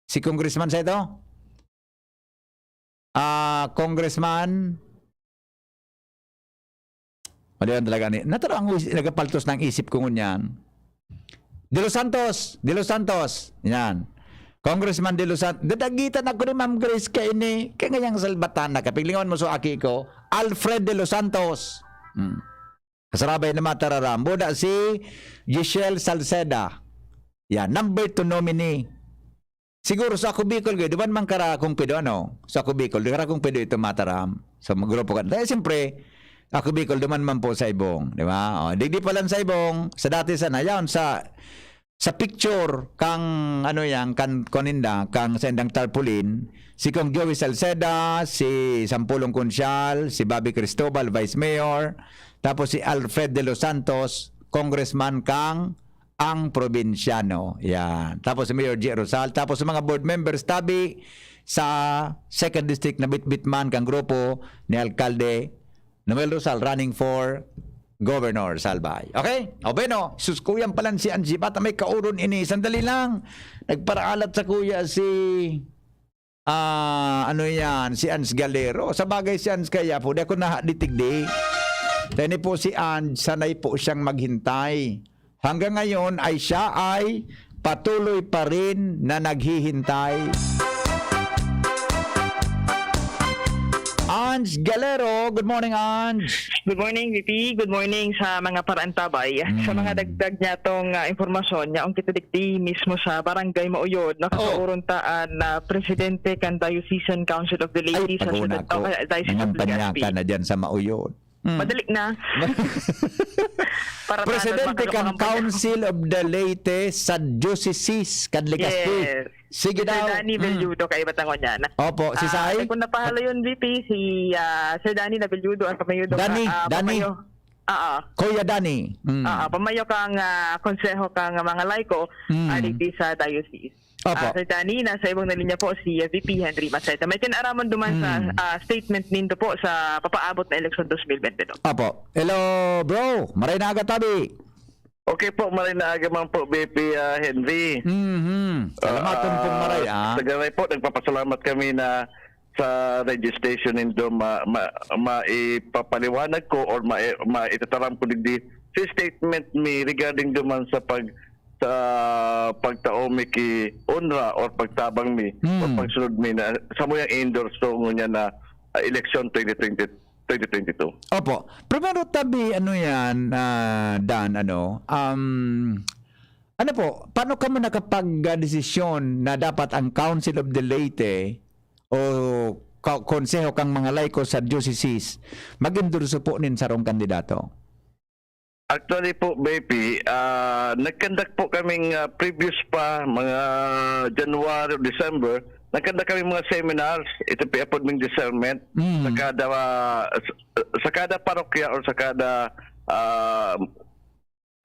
Si Congressman sa ito? Ah, Congressman? Ano yan talaga ni? Nataro ang is-, nagapaltos ng isip ko ngunyan. De Los Santos! De Los Santos! Yan. Congressman De Los Santos. Dadagitan ako ni Ma'am Grace kaini. Kaya ngayang salbatan na. Kapiglingon mo so aki ko, Alfred De Los Santos. Hmm. Kasarabay na matararam. Buda si Giselle Salceda. Yan. Number two nominee. Siguro sa Ako Bicol, gay, duman man kara kung pido, ano? Sa Ako Bicol, di kara kung pido ito mataram. Sa mga grupo ka. Dahil siyempre, Ako Bicol, duman man po sa Ibong, di ba? O, digdi pa lang sa Ibong, sa dati sana, yaon sa, sa picture kang, ano yan, kan, kuninda, kang sendang tarpaulin, si Kong Joey Salceda, si Sampulong Konsyal, si Bobby Cristobal, Vice Mayor, tapos si Alfred De Los Santos, Congressman kang ang probinsyano. Yan. Tapos si Mayor G. Rosal. Tapos sa mga board members, tabi sa second district na bitbit man kang grupo ni Alkalde Noel Rosal running for Governor Salbay. Okay? O bueno, sus, kuyang palan si Angie. Bata may kauron ini. Sandali lang. Nagparaalat sa kuya si Ah, ano yan? Si Ans Galero. Sa bagay, si Ans kaya po, di ako nahaditigdi. Tani po si Ans, sanay po siyang maghintay. Hanggang ngayon ay siya ay patuloy pa rin na naghihintay. Ans Galero, good morning, Ans. Good morning, V P. Good morning sa mga paraantabay. Sa mga Mm. dagdag niya tong, ah, impormasyon, yaong kita digdi mismo sa Barangay Mauyod, nakakauron ta an, ah, presidente kan Diocesan Council of the Ay, Leyte sa pag-una siyudad, ko. o kaya Diocese of Nangampanya Legazpi. Ka na dyan sa Mauyod. Mm. Madali na. Para Presidente tanod kan makakampanyaw. Council of the Leyte sa Diocese kan Legazpi. Yes. Sige Si Sir daw. Danny Mm. Belludo, kaiba tango niya na. Opo, si Ah, Sai? Kung napahalo yun, V P, si, ah, Sir Danny na Belludo, ang pamayo do Danny, ka, ah, Danny. pamayo. Oo. Kuya Danny. Mm. Oo, pamayo kang, ah, konseho kang mga laiko, Mm. ah, digdi sa diocese. Opo. Ah, Sir Danny, nasa ibong na linya po si, ah, V P Henry Maceta. May kinaaramon duman sa, Mm. ah, statement nindo po sa papaabot na eleksyon twenty twenty-two. Opo. Hello, bro. Maray na aga, tabi. Okay po, maray na aga man po, V P, ah, Henry. Mhm. Salamaton Ah, pong maray, ah. Sa garay po, nagpapasalamat kami na sa registration nindo ma-, ma-, maipapaliwanag ko or ma-, maitataram ko digdi si statement mi regarding duman sa pag-, sa pagtao mi ki onra or pagtabang mi or Hmm. pagsunod mi na samuyang i-endorse to ngunyan na, ah, eleksyon twenty twenty, twenty twenty-two. Opo. Primero tabi, ano yan, ah, Dan, ano, um, ano po, paano kamo nakapag-desisyon na dapat ang Council of the Leyte o ka-, konseho kang mga laiko sa diocese mag-endorso po nin sarong kandidato? Actually po, Bepi, ah, nag-conduct po kaming, ah, previous pa, mga January, December, nag-conduct kami mga seminars, ito po apod ming discernment, Mm. sa kada, ah, sa, sa kada parokya or sa kada, ah,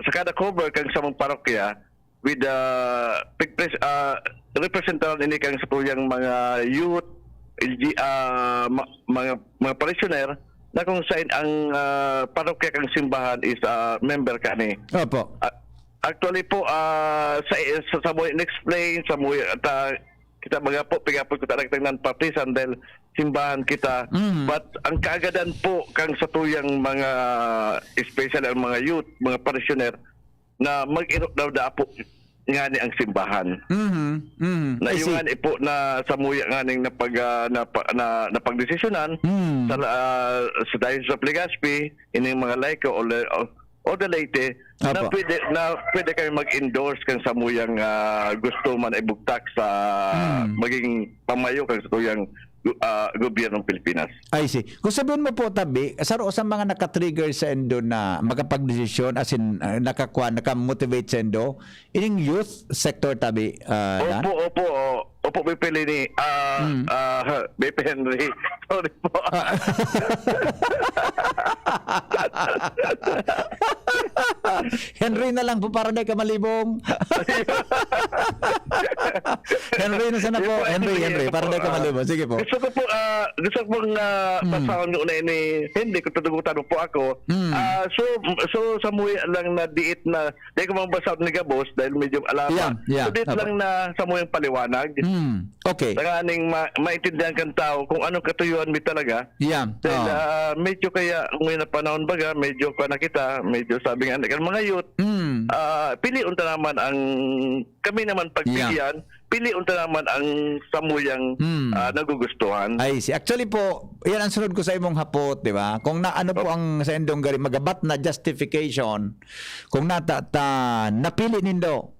sa kada cover kang samong parokya, with, ah, pigpres-, ah, representaran ini kang satuyang mga youth, L G, ah, ma-, mga, mga parishioner na kung saan ang, ah, parokya kang simbahan is, ah, member kani. Opo. Ah, actually po, ah, sa, sa, sa mo explain, sa mo, ta, kita mga po, pigapot ko talaga ng partisan dahil simbahan kita. Mm. But ang kaagadan po kang satuyang mga, especially ang mga youth, mga parishioner, na mag-iro daw da po ngani ang simbahan. Mhm, mhm. Na I yung see. Ngani po na samuya nganing napag-, ah, napa-, na, napagdesisyonan Mm. sa, ah, sa Diocese of Legazpi, ining mga laiko o le-, o, o the Leyte, na Apo. pwede, na pwede kami mag-endorse kang samuyang, ah, gusto man ibugtak sa Mm. maging pamayo kang satuyang gu-, ah, gobyernong Pilipinas. I see. Kung sabihin mo po, tabi, saro sa mga naka-trigger sa indo na makapagdesisyon, as in, ah, nakakuha, naka-motivate sa indo, ining youth sector, tabi, ah, Dan? Opo, opo, o-, opo, Pipili ni, ah, Mm. ah, Bepi Henry. Sorry po. Ah. Henry na lang po para di ka malibong. Henry na sana Yun po, po, Henry, Henry, Henry, para po, di ka ah, malibong. Sige po. Gusto ko po, ah, gusto ko pong, ah, Mm. basahon yung una ni Henry, kung tutugutan mo po ako. Mm. Ah, so, so, samuya lang na diit na, di ko mabasa ni Gabos dahil medyo alam Yeah, pa. yeah, So, diit apo. lang na samuyang paliwanag. Mm. Okay. Tanganing ma-, maintindihan kang tao kung anong katuyuan mi talaga. Yeah. Dahil, Oo. ah, medyo kaya, ngayon na panahon baga, medyo pa na kita, medyo sabi nga, kan mga youth, Mm. ah, pilion ta naman ang, kami naman Yeah. pagpilian, pilion ta naman ang samuyang, Mm. ah, nagugustuhan. I see. Actually po, yan ang sunod ko sa imong hapot, di ba? Kung na, ano po Op. ang sa indong gari, magabat na justification, kung nata-, ta-, napili nindo,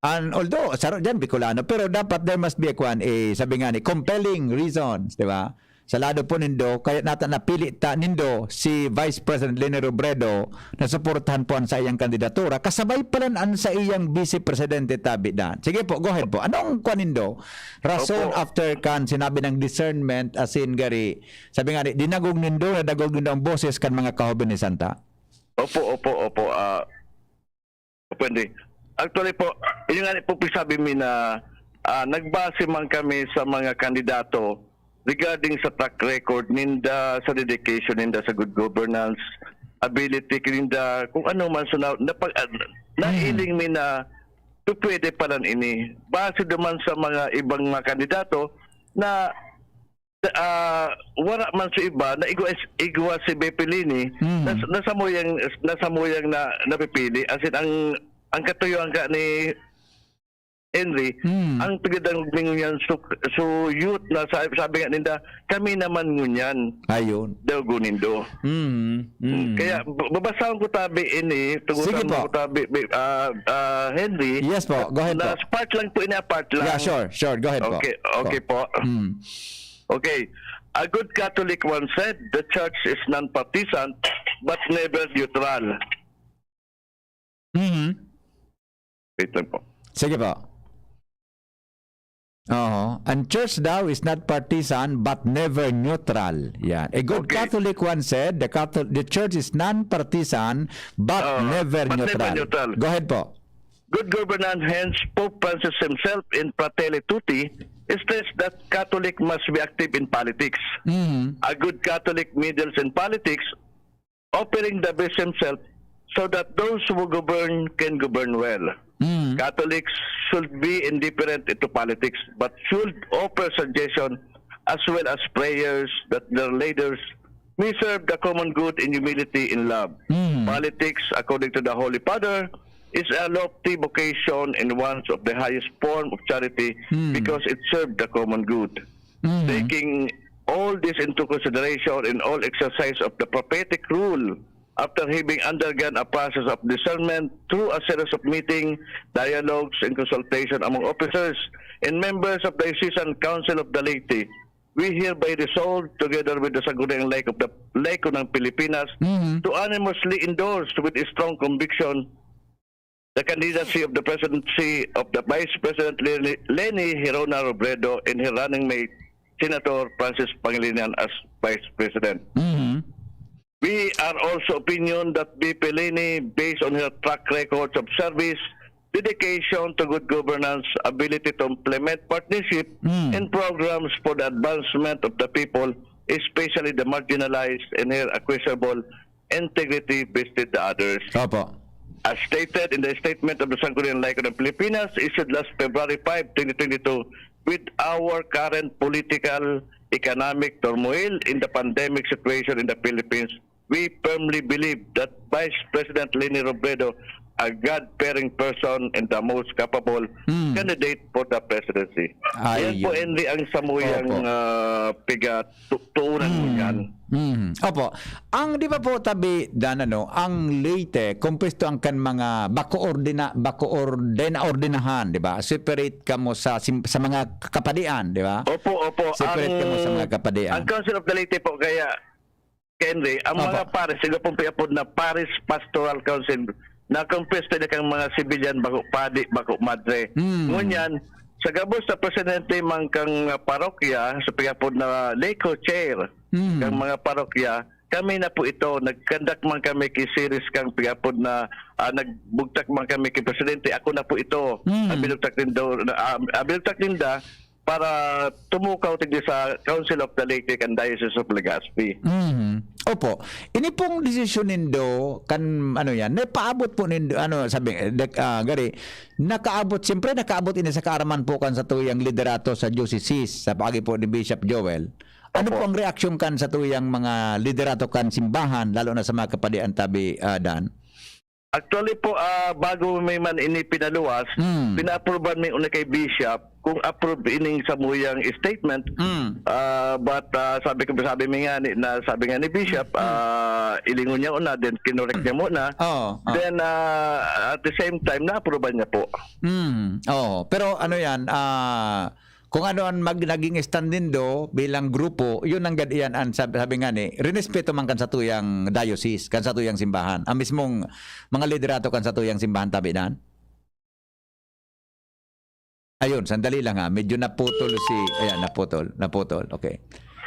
And although, saro diyan, Bicolano, pero dapat there must be a kwan, eh, sabi nga ni, compelling reasons, di ba? Sa lado po nindo, kaya nata napili ta nindo si Vice President Leni Robredo na suportahan po ang sa iyang kandidatura. Kasabay pala an sa iyang vice presidente tabi dan. Sige po, go ahead po. Anong kwan nindo? Rason Opo. after kan sinabi ng discernment, as in, gari, sabi nga ni, dinagog nindo, nadagog nindo ang boses kan mga kahoben ni Santa? Opo, opo, opo. Ah, Pwede. Actually po, yun nga po pisabi mi na, ah, nagbase man kami sa mga kandidato regarding sa track record ninda, sa dedication ninda sa good governance, ability ninda, kung ano man. So, na, napag-, ah, Mm. nailing mi na pwede palan ini. Base naman sa mga ibang mga kandidato na ah, wala man sa iba na igwa, igwa si Bepi Leni, Mm. nas-, nasamuyang, nasamuyang na napipili. As in, ang, ang katuyuan ka ni Henry, Mm. ang tagadangog ningon yan, so, so youth na sa-, sabi nga ninda, "Kami naman ngunyan." Ayun. Daw gunindo. Mm. Mm. Kaya, b-, babasahon ko tabi ini, tugutan Sige mo po. ko tabi, bi-, ah, ah, Henry. Yes po, go ahead po. Last part lang po ini, ah, part lang. Yeah, sure, sure. Go ahead po. Okay, okay Po. po. Mm. Okay. A good Catholic once said, "The Church is non-partisan, but never neutral." Mhm. Wait lang po. Sige po. Oo. "An Church daw is not partisan, but never neutral." Yan. A good Okay. Catholic once said, "The Cathol-, the Church is non-partisan, but Oo, never but never neutral." neutral. Go ahead po. Good governance, hence Pope Francis himself in Fratelli Tutti stressed that Catholic must be active in politics. Mhm. A good Catholic meddles in politics, offering the best himself so that those who govern can govern well. Mm. Catholics should be indifferent into politics but should offer suggestion as well as prayers that their leaders may serve the common good in humility and love. Mm. Politics, according to the Holy Father, is a lofty vocation and one of the highest form of charity Hmm. because it served the common good. Mhm. Taking all this into consideration in all exercise of the prophetic rule, after having undergone a process of discernment through a series of meeting, dialogues, and consultation among officers and members of the Diocesan Council of the Leyte, we hereby resolve, together with the Sangguniang Laiko of the, Laiko ng Pilipinas, Mhm. to unanimously endorse with strong conviction the candidacy of the presidency of the Vice President Leni, Leni Gerona Robredo and her running mate, Senator Francis Pangilinan, as Vice President. Mhm. We are also opinion that V P Leni, based on her track records of service, dedication to good governance, ability to implement partnership Mm. and programs for the advancement of the people, especially the marginalized, and her unquestionable integrity bested the others. Opo. As stated in the statement of the Sangguniang Laiko ng Pilipinas, issued last February five, twenty twenty-two, with our current political, economic turmoil in the pandemic situation in the Philippines, we firmly believe that Vice President Leni Robredo, a God-fearing person and the most capable Mm. candidate for the presidency. Yan po, Ayun. Henry, ang samuyang, Opo. ah, piga tu-, tuunan mo Mm. yan. Mm. Opo. Ang, di ba po, tabi, Dan, ano, ang Leyte, kumpisto ang kan mga bako ordina-, bako ordena-, ordenahan, di ba? Separate kamo sa sim-, sa mga kapadian, di ba? Opo, opo. Separate Ang, kamo sa mga kapadian. ang Council of the Leyte po, kaya, Henry, ang Opo. mga pares, sila pong piapod na Paris Pastoral Council, na kumpisto na kang mga civilian, bako padi, bako madre. Mm. Ngunyan, sa gabos sa presidente man kang, ah, parokya, sa piapod na Leyco Chair, Mm. kang mga parokya, kami na po ito, nagkandak man kami ki series kang piapod na, ah, nagbugtak man kami ki presidente, ako na po ito. Mm. Ang binugtak nindo, ah, ang binugtak ninda para tumukaw tigdi sa Council of the Leyte kan Diocese of Legazpi. Mhm. Opo. Ini pong desisyon nindo kan, ano yan, naipaabot po nindo, ano, sabi, dek-, ah, gari, nakaabot, siyempre, nakaabot ini sa kaaraman po kan satuyang liderato sa diocese, sa paagi po ni Bishop Joel. Ano Opo. po ang reaksyon kan satuyang mga liderato kan simbahan, lalo na sa mga kapadian tabi, ah, Dan? Actually po, ah, bago mi man ini pinaluwas, Mm. pina-approvean mi una kay Bishop kung approve ining samuyang statement. Mm. Ah, but, ah, sabi ko, sabi mi nga ni, na sabi nga ni Bishop, Mm. ah, ilingon niya una, then kinorek niya muna. Oo, oo. Then, ah, at the same time, na-approvean niya po. Mm, oo. Pero ano yan, ah, kung ano ang mag-, naging stand nindo bilang grupo, yun ang gad-, iyan ang sab-, sabi nga ni, rinespeto man kan satuyang diocese, kan satuyang simbahan. Ang mismong mga liderato kan satuyang simbahan, tabi, Dan? Ayun, sandali lang ha. Medyo naputol si, ayan, naputol, naputol. Okay.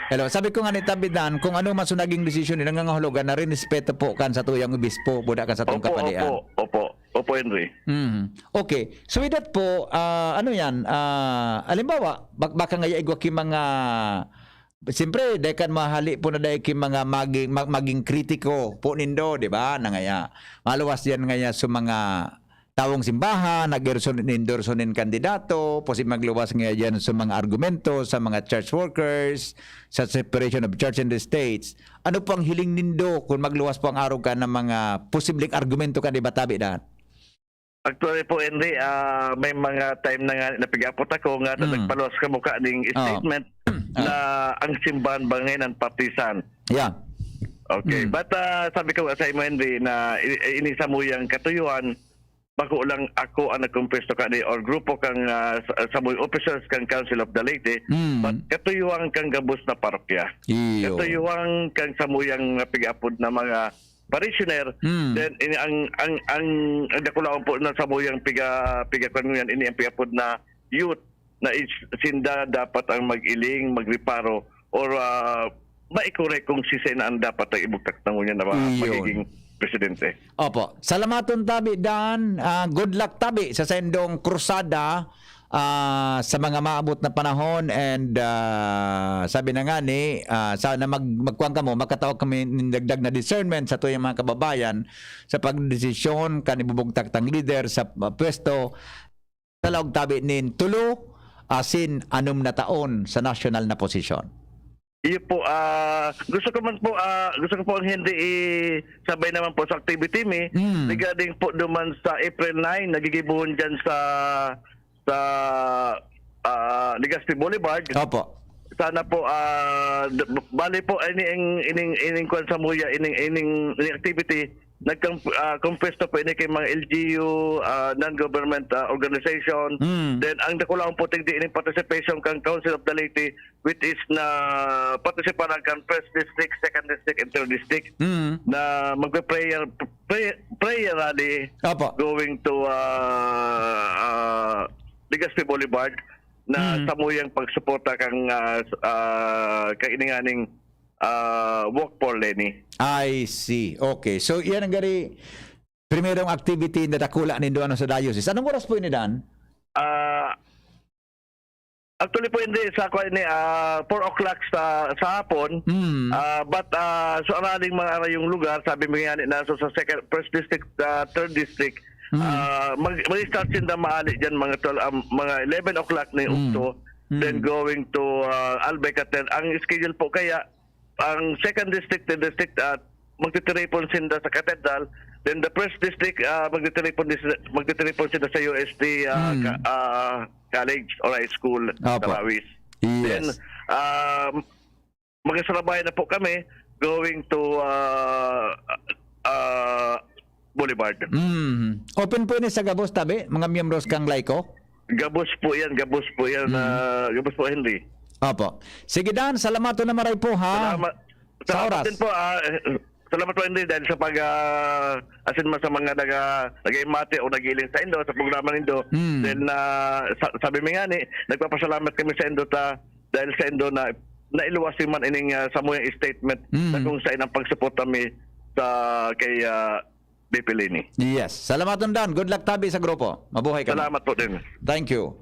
Hello, sabi ko nga ni tabi, Dan, kung ano man so naging desisyon, nangangahulugan na rinespeto po kan satuyang obispo, buda kan satong Opo, kapadian. opo, opo. Opo, Henry. Mhm. Okay. So with that po, ah, ano yan, ah, halimbawa, bak-, baka ngaya igwa ki mga, siyempre, dahil kan mahali po na dahil ki mga maging, mag-, maging kritiko po nindo, di ba? Na ngaya, maluwas yan ngaya sa mga tawong simbahan, nag-endorso, endorso nin kandidato, posible magluwas ngaya dyan sa mga argumento sa mga church workers, sa separation of church and the states. Ano po ang hiling nindo kung magluwas po ang arog ka ng mga posibleng argumento kan iba, tabi, Dan? Actually po, Henry, ah, may mga time na nga napig-apot ako nga Mm. nagpaluwas kamo ka ning Oo. statement Ah. na ang simbahan ba ngayon ang partisan. Yeah. Okay. Mm. But, ah, sabi ko nga sa imo, Henry, na i-, i-, ini samuyang katuyuan, bako lang ako ang nagkumpisto ka ni or grupo kang, ah, sa, samuyang officers kang Council of the Leyte, Mm. but katuyuan kang gabos na parokya. Iyo. Katuyuan kang samuyang napig-apod na mga parishioner, Mm. then ini ang, ang, ang, ang dakulaon po na samuyang piga, piga kwan ngunyan, ini ang piapod na youth na is, sinda dapat ang mag-iling, magreparo, or, ah, maikorek kung sisay na ang dapat ang ibugtak na ngunyan na mga Iyon. magiging presidente. Opo. Salamaton tabi, Dan. Ah, good luck tabi sa sendong krusada, ah, sa mga maabot na panahon. And, ah, sabi na nga ni, ah, sana mag-, magkuhan kamo, makatao kami nin dagdag na discernment sa tuyang mga kababayan sa pagdesisyon kan ibubugtak tang lider sa, ah, pwesto sa laog tabi nin tulo asin anom na taon sa nasyonal na posisyon. Iyo po, ah, gusto ko man po, ah, gusto ko po ang hindi isabay naman po sa activity mi Mm. regarding po duman sa April nine, nagigibohon dyan sa, sa, ah, Legazpi Boulevard. Opo. Sana po, ah, d-, b-, bali po, ini, ing-, ining, ining kwan sa Muya, ining, ining, ining activity, nagkang-, ah, kumpuesto po ini kay mga L G U, ah, non-government, ah, organization. Mm. Then, ang dakulaon po, tigdi ining participation kang Council of the Leyte, which is na partisiparan kan first district, second district, and third district Mm. na magpe-prayer, pray-, prayer rally Opo. going to, ah, ah, Legazpi Boulevard na Mm. samuyang pagsuporta kang, ah, s-, ah, kang ininganing, ah, Walk for Leni. I see. Okay. So, yan ang gari, primerong activity na dakula nindo ano sa diocese. Anong oras po ini, Dan? Ah, actually po, hindi. Sa kwan ni, ah, four o'clock sa, sa hapon. Mm. Ah, but, ah, so, araling mga arayong lugar, sabi mo nga ni, na, so, sa second, first district, ah, third district, Mm. ah, mag-, mag-start sinda maali dyan, mga twelve, um, mga eleven o'clock na yung Mm. ukto. Mm. Then going to, ah, Albecatel. Ang schedule po kaya, ang second district, third district, at magtitiripon sinda sa Cathedral. Then the first district, ah, magtitiripon dis-, magtitiripon sinda sa U S T, ah, Mm. ka-, ah, college or high school, Opo. Tarawis. Yes. Then, ah, magsasabay na po kami going to, ah, ah, Boulevard. Mm. Open po ini sa gabos, tabi, mga miyembros kang Laiko? Gabos po yan, gabos po yan, Mm. ah, gabos po, Henry. Opo. Sige, Dan, salamaton na maray po, ha? Salamat. Sa Salamat oras. din po, ah, eh, salamat po, Henry, dahil sa pag, ah, asin mo sa mga naga-, nag-iimati o nagiling sa indo, sa programa nindo. Mm. Then, ah, sa-, sabi mi nga ni, nagpapasalamat kami sa indo ta, dahil sa indo na nailuwas mi man ining, ah, samuyang statement Mm. na kung sain ang pagsuporta mi sa kay, ah, B P Leni. Yes. Salamaton, Dan. Good luck tabi sa grupo. Mabuhay ka. Salamat po din. Thank you.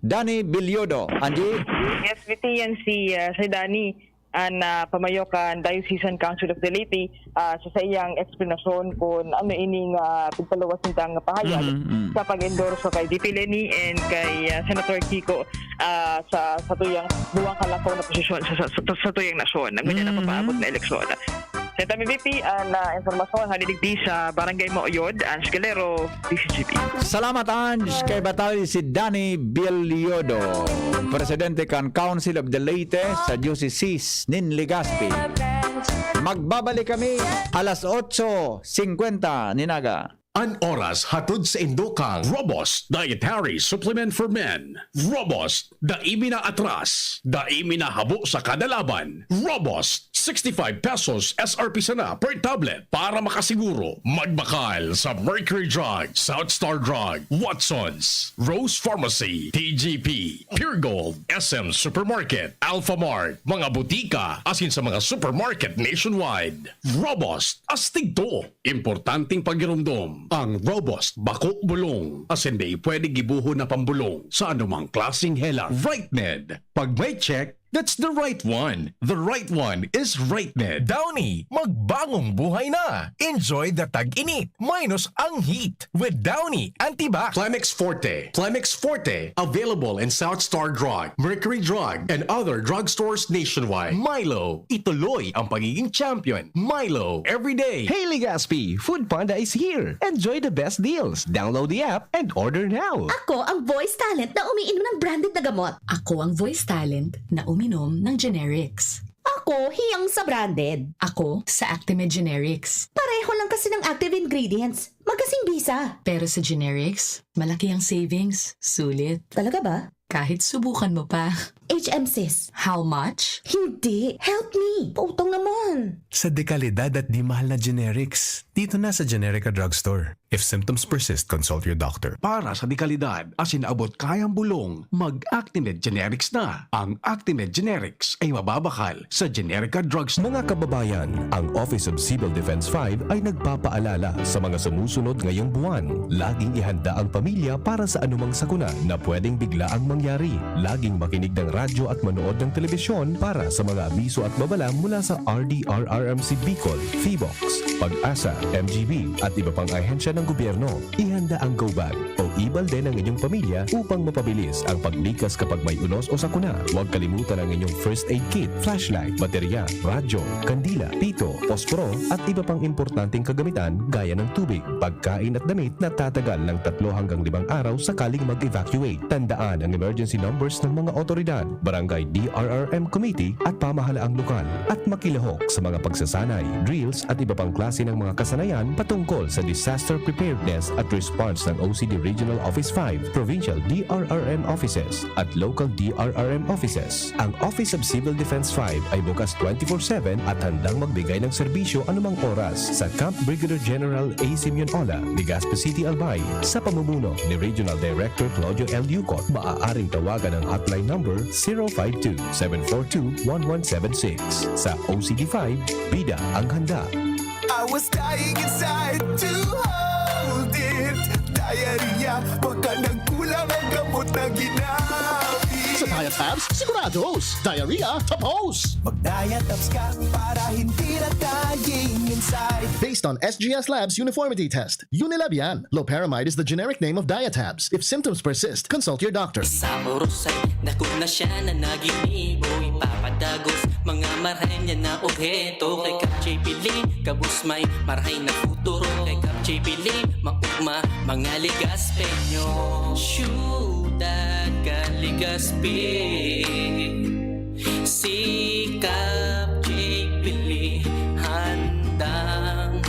Danny Bilyodo. Angie? Yes, Vitian, si, ah, si Danny, an, ah, pamayo kan Diocesan Council of the Leyte, ah, sa saiyang eksplanasyon kung ano ining, ah, pigpaluwas nitang pahayag Mhm, mhm. sa pag-endorso kay B P Leni and kay, ah, Senator Kiko, ah, sa, sa tuyang duwang kalakaw na posisyon sa, sa, sa, sa tuyang nasyon. Ang ganyan Mhm. napapaabot na eleksyon. Sa Tami B P, an, ah, impormasyon, haliligdi sa Barangay Mauyod, Ange Galero, D C G P. Salamat, Ange. Kay Batay si Danny Bilyodo, presidente kan Council of the Leyte sa Diocese nin Legazpi. Magbabalik kami alas otso singkwenta nin aga. An oras hatod saindo kan Robust Dietary Supplement for Men. Robust, dai mi naatras, dai mi nahabo sa kada laban. Robust, sixty-five pesos S R P sana per tablet. Para makasiguro, magbakal sa Mercury Drug, South Star Drug, Watsons, Rose Pharmacy, T G P, Pure Gold, S M Supermarket, Alphamart, mga butika, asin sa mga supermarket nationwide. Robust, astig to. Importanteng pagiromdom, ang Robust bako bulong, asin dai pwede gibohon na pambulong sa anumang klaseng helang. Right Med. Pag may check, that's the right one. The right one is Right Med. Downy, magbagong buhay na. Enjoy the tag-init, minus ang heat with Downy Antibac. Plemex Forte. Plemex Forte, available in South Star Drug, Mercury Drug, and other drugstores nationwide. Milo, ituloy ang pagiging champion. Milo, everyday. Hey, Legazpi! Food Panda is here! Enjoy the best deals. Download the app and order now. Ako ang voice talent na umiinom ng branded na gamot. Ako ang voice talent na uminom ng generics. Ako, hiyang sa branded. Ako, sa Actimed Generics. Pareho lang kasi ng active ingredients. Magkasing bisa. Pero sa generics, malaki ang savings. Sulit. Talaga ba? Kahit subukan mo pa. H M sis. How much? Hindi. Help me. Pautang naman. Sa dekalidad at di mahal na generics, dito na sa Generica Drugstore. If symptoms persist, consult your doctor. Para sa dekalidad asin abot kayang bulong, mag-Actimed Generics na. Ang Actimed Generics ay mababakal sa Generica Drugstore. Mga kababayan, ang Office of Civil Defense five ay nagpapaalala sa mga sumusunod ngayong buwan. Laging ihanda ang pamilya para sa anumang sakuna na pwedeng biglaang mangyari. Laging makinig ng radyo at manood ng telebisyon para sa mga abiso at babala mula sa R D R R M C Bicol, Phivolcs, PAGASA, M G B, at iba pang ahensya ng gobyerno. Ihanda ang go bag o ibalde ng inyong pamilya upang mapabilis ang paglikas kapag may unos o sakuna. Huwag kalimutan ang inyong first aid kit, flashlight, baterya, radyo, kandila, pito, posporo, at iba pang importanteng kagamitan gaya ng tubig, pagkain at damit na tatagal ng tatlo hanggang limang araw sakaling mag-evacuate. Tandaan, ang emergency numbers ng mga otoridad, barangay D R R M committee at pamahalaang lokal, at makilahok sa mga pagsasanay, drills at iba pang klase ng mga kasanayan patungkol sa disaster preparedness at response ng O C D Regional Office five, Provincial D R R M Offices at Local D R R M Offices. Ang Office of Civil Defense five ay bukas twenty-four seven at handang magbigay ng serbisyo anumang oras sa Camp Brigadier General A. Simeon Ola, Legazpi City, Albay, sa pamumuno ni Regional Director Claudio L. Yucot. Maaaring tawagan ang hotline number zero five two, seven four two, one one seven six. Sa O C D five, bida ang handa. I was dying inside to hold it. Diarrhea, baka nagkulang ang gamot na ginamit. Sa Diatabs, sigurados. Diarrhea, tapos. Mag-Diatabs ka para hindi na dying inside. Based on S G S Labs uniformity test. Unilab yan. Loperamide is the generic name of Diatabs. If symptoms persist, consult your doctor. Sa Borosay, dakul na siya na naginibo. Ipapadagos, mga marahay niya na obheto. Kay Kap J P Lee, gabos may marahay na futuro. Kay Kap J P Lee, maugma, mga Legazpeño. Syudad kan Legazpi, si Kap J P Lee, handang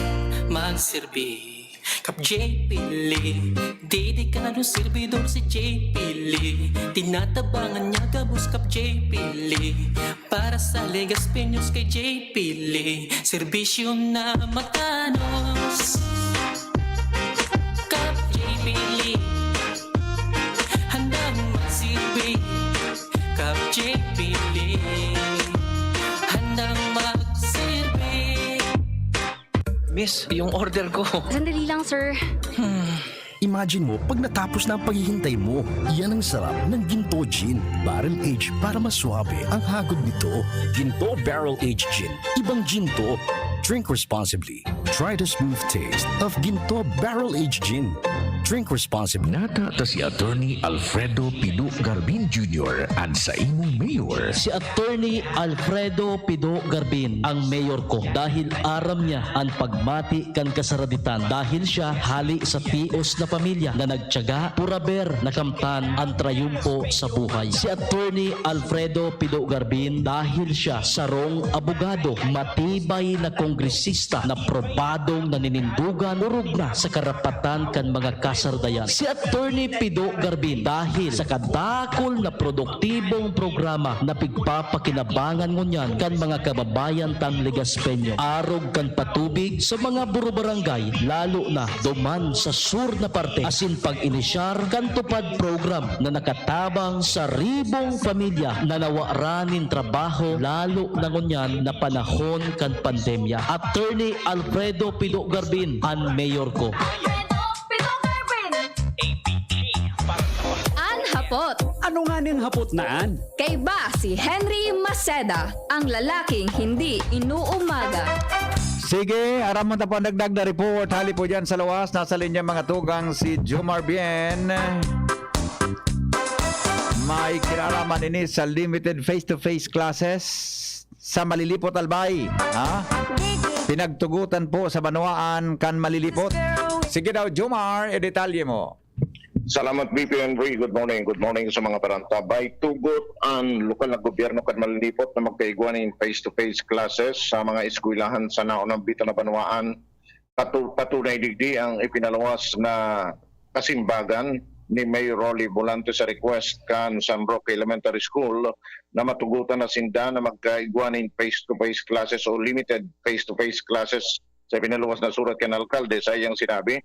magserbi. Kap J P Lee, dedikadong serbidor si J P Lee. Tinatabangan niya gabos Kap J P Lee. Para sa Legazpeños kay J P Lee, serbisyo na matanos. Kap J P Lee, handang magserbi. Kap J P Lee, handang magserbi. Miss, yung order ko. Sandali lang, sir. Imagine mo, pag natapos na ang paghihintay mo, yan ang sarap ng Ginto Gin. Barrel Age para mas suabe ang hagod nito. Ginto Barrel Aged Gin. Ibang gin to. Drink responsibly. Try the smooth taste of Ginto Barrel Aged Gin. Drink responsibly. Nata ta si Attorney Alfredo Pido Garbin Junior, an saimong mayor. Si Attorney Alfredo Pido Garbin ang mayor ko dahil aram niya an pagmati kan kasaraditan, dahil siya hali sa tios na pamilya na nagtiyaga, puraber, nakamtan an trayumpo sa buhay. Si Attorney Alfredo Pido Garbin dahil siya sarong abogado, matibay na kongresista na probadong naninindugan, orog na sa karapatan kan mga kasaradayan. Si Attorney Pido Garbin dahil sa kadakol na produktibong programa na pigpapakinabangan ngunyan kan mga kababayan tang Legazpeño, arog kan patubig sa mga burubarangay, lalo na duman sa sur na parte, asin pag-inisyar kan TUPAD program na nakatabang sa ribong pamilya na nawaran nin trabaho, lalo na ngunyan na panahon kan pandemya. Attorney Alfredo Pido Garbin, an mayor ko. Alfredo Pido Garbin. An hapot. Ano nga ning hapot na an? Kaiba si Henry Maceda, ang lalaking hindi inuumaga. Sige, aram man ta pandagdag na report. Hali po dyan sa lawas, nasa linya mga tugang si Jomar Bien. May kinalaman ini sa limited face-to-face classes sa Malilipot, Albay. Ha? Pinagtugutan po sa banwaan kan Malilipot. Sige daw, Jomar, i-detalye mo. Salamat, B P Henry. Good morning. Good morning sa mga parantabay. Tugot an lokal na gobyerno kan Malilipot na magkaigwa nin face-to-face classes sa mga eskwelahan sa naunambitan na banwaan. Patu-, patunay digdi ang ipinaluwas na kasimbagan ni Mayor Rolly Volante sa request kan San Roque Elementary School na matugutan na sinda na magkaigwa nin face-to-face classes o limited face-to-face classes. Sa ipinaluwas na surat kan alkalde, sa iyang sinabi,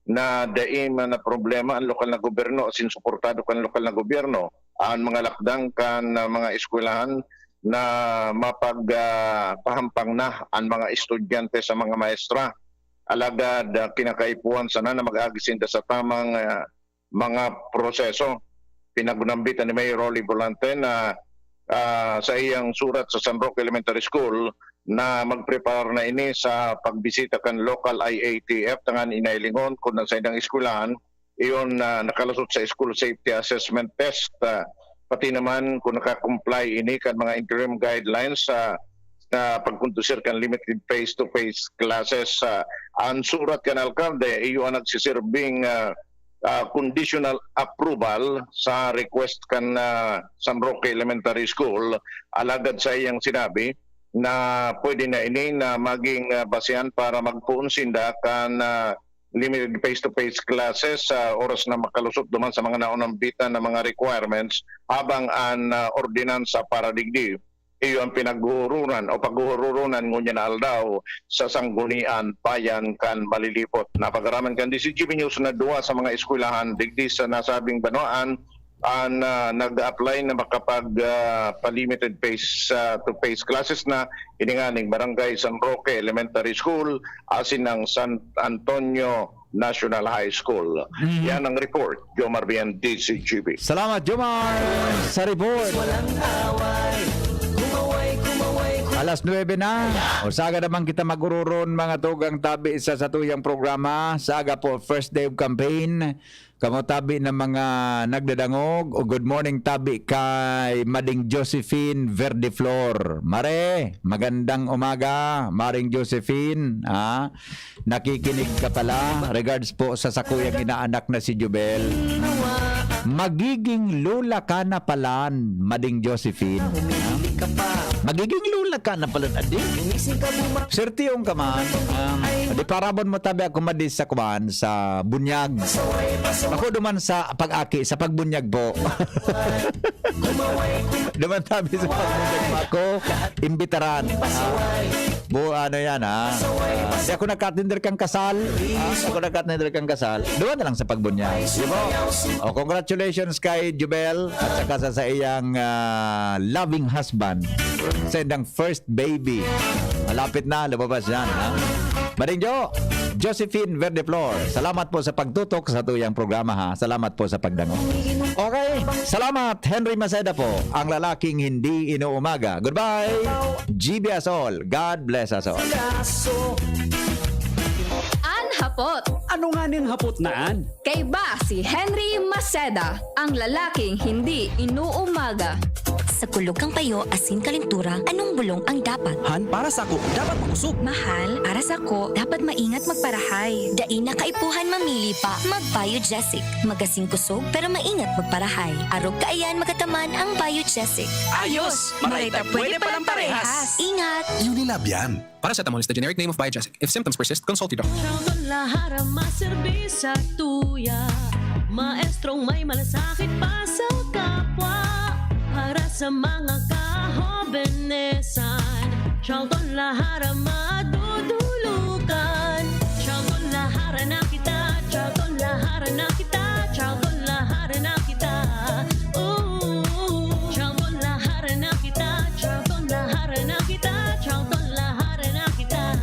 na dai man na problema ang lokal na gobyerno asin suportado kan lokal na gobyerno an mga lakdang kan, ah, mga eskwelahan na mapag, ah, pahampang na an mga estudyante sa mga maestra. Alagad, ah, kinakaipuhan sana na mag-agi sinda sa tamang, ah, mga proseso. Pinagnambitan ni Mayor Rolly Volante na ah, sa iyang surat sa San Roque Elementary School na magpreparar na ini sa pagbisita kan local I A T F tanganing ilingon kun an saindang eskwelahan iyon na nakalusot sa school safety assessment test, ah, pati naman kung naka-comply ini kan mga interim guidelines sa, sa pagkondusir kan limited face-to-face classes. Ah, ang surat kan alkalde, iyo ang nagsisirbing, ah, ah, conditional approval sa request kan, ah, San Roque Elementary School. Alagad sa iyang sinabi na pwede na ini na maging, ah, basehan para magpoon sinda kan, ah, limited face-to-face classes sa oras na makalusot duman sa mga naunambitan na mga requirements, habang an, ah, ordinansa para digdi, iyo ang pinaghuroronan o paghuhururonan ngunyan na aldaw sa Sanggunian Bayan kan Malilipot. Napagaraman kan D Z G B News na duwa sa mga eskwelahan digdi sa nasabing banwaan an, ah, nag-apply na makapag, ah, pa-limited face, ah, to face classes na, ini nganing Barangay San Roque Elementary School asin ang San Antonio National High School. Mhm. Yan ang report, Jomar Bian, D Z G B. Salamat, Jomar, sa report. Alas nuebe na. O, sagad naman kita mag-ururon, mga tugang tabi, sa satuyang programa. Saga po, first day of campaign. Kamo tabi na mga nagdadangog, o good morning tabi kay Mading Josephine Verdeflor. Mare, magandang umaga, Maring Josephine, ha? Nakikinig ka pala. Regards po sa sakuyang inaanak na si Jubel. Magiging lola ka na palan, Mading Josephine. Magiging lola ka na palan, adi? Sertiyong ka man. Um, di parabon mo tabi ako madi sa kuwan, sa bunyag. Ako duman sa pag-aki, sa pagbunyag po. Duman tabi sa pagbunyag ako, imbitaran. Ah, bu-, ano yan, ha? Ah, di ako nagkatender kang kasal. Ah, ako nagkatender kang kasal. Duman na lang sa pagbunyag. Di ba? Oh, congratulations kay Jubel at saka sa, sa iyang, ah, loving husband. Sa indang first baby. Malapit na, lumabas yan, ha? Mading Jo, Josephine Verdeflor, salamat po sa pagtutok sa tuyang programa, ha. Salamat po sa pagdangog. Okay, salamat, Henry Maceda po, ang lalaking hindi inuumaga. Goodbye. G B us all. God bless us all. An hapot. Ano nga ning hapot na an? Kaiba si Henry Maceda, ang lalaking hindi inuumaga. Sa kulog kang payo asin kalentura, anong bulong ang dapat? Han, para sako, dapat makosog. Mahal, para sako, dapat maingat magparahay. Dai na kaipuhan mamili pa. Mag-Biogesic. Magasing kusog, pero maingat magparahay. Arog kaayan magataman ang Biogesic. Ayos! Maray ta pwede palang parehas! Ingat! Unilab yan. Paracetamol is the generic name of Biogesic. If symptoms persist, consult your doctor. Siyang lahara maserbi sa tuya. Maestrong may malasakit pa sa kapwa. Para sa mga kahobenesan, Charlton Lahara madudulukan. Charlton Lahara na kita, Charlton Lahara na kita, Charlton Lahara na kita. Ooh. Charlton Lahara na kita, Charlton Lahara na kita, Charlton Lahara na kita.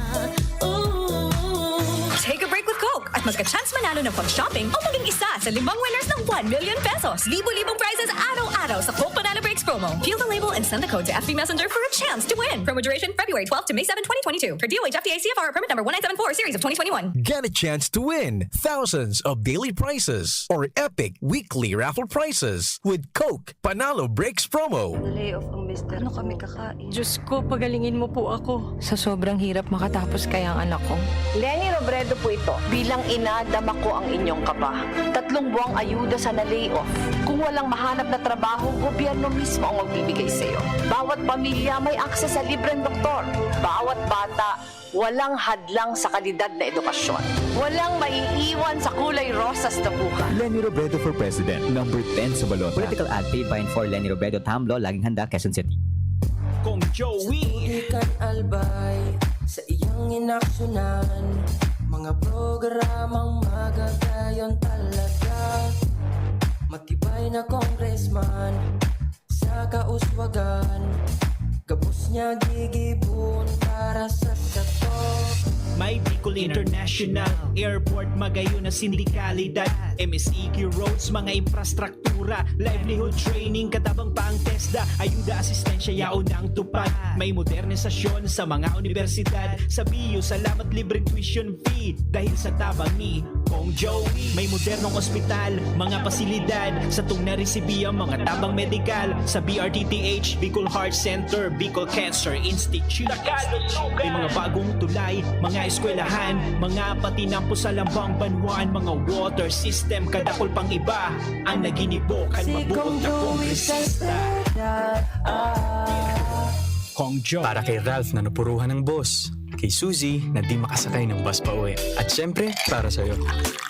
Ooh. Take a break with Coke at magka-chance manalo ng pang-shopping o maging isa sa limang winners ng one million pesos. Libo-libong prizes araw-araw sa Coke Panalo Breaks promo. Peel the label and send the code to F B Messenger for a chance to win. Promo duration February twelve to May seven, twenty twenty-two. Per D O H F T A C F R permit number one nine seven four series of twenty twenty-one. Get a chance to win thousands of daily prizes or epic weekly raffle prizes with Coke Panalo Breaks promo. Lay off ang mister Ano ko. kami kakain? Diyos ko, pagalingin mo po ako. Sa sobrang hirap makatapos kaya ang anak ko. Leni Robredo po ito. Bilang ina, dama ko ang inyong kaba. Tatlong buwang ayuda sa na-lay off. Kung walang mahanap na trabaho, gobyerno mismo ang magbibigay sa'yo. Bawat pamilya may access sa libreng doktor. Bawat bata, walang hadlang sa kalidad na edukasyon. Walang maiiwan sa kulay rosas na buhay. Leni Robredo for President, number ten sa balota. Political ad paid by and for Leni Robredo, Tamlo, Laging Handa, Quezon City. Kong Joey. Studi kan albay sa iyang inaksyonan. Mga programang magagayon talaga. Matibay na congressman sa kauswagan. Gabos niya gigibon para sa sato. May Bicol International Airport, magayon na sindikalidad. M S E Q roads, mga infrastructure. Mura, livelihood training, katabang pa ang TESDA. Ayuda, asistensya, yaon ang tupad. May modernisasyon sa mga universidad. Sa B U, salamat libreng tuition fee. Dahil sa tabang ni Kong Joey. May modernong ospital, mga pasilidad. Satong naresibi ang mga tabang medikal. Sa B R T T H, Bicol Heart Center, Bicol Cancer Institute. May mga bagong tulay, mga eskwelahan, mga patinampo sa lambang banwaan, mga water system, kadakol pang iba. Ang naginibo kan mabuot na kongresista. Kong Joe. Para kay Ralph na napuruhan ng boss. Kay Suzy na di makasakay ng bus pa uwi. At syempre, para sa'yo.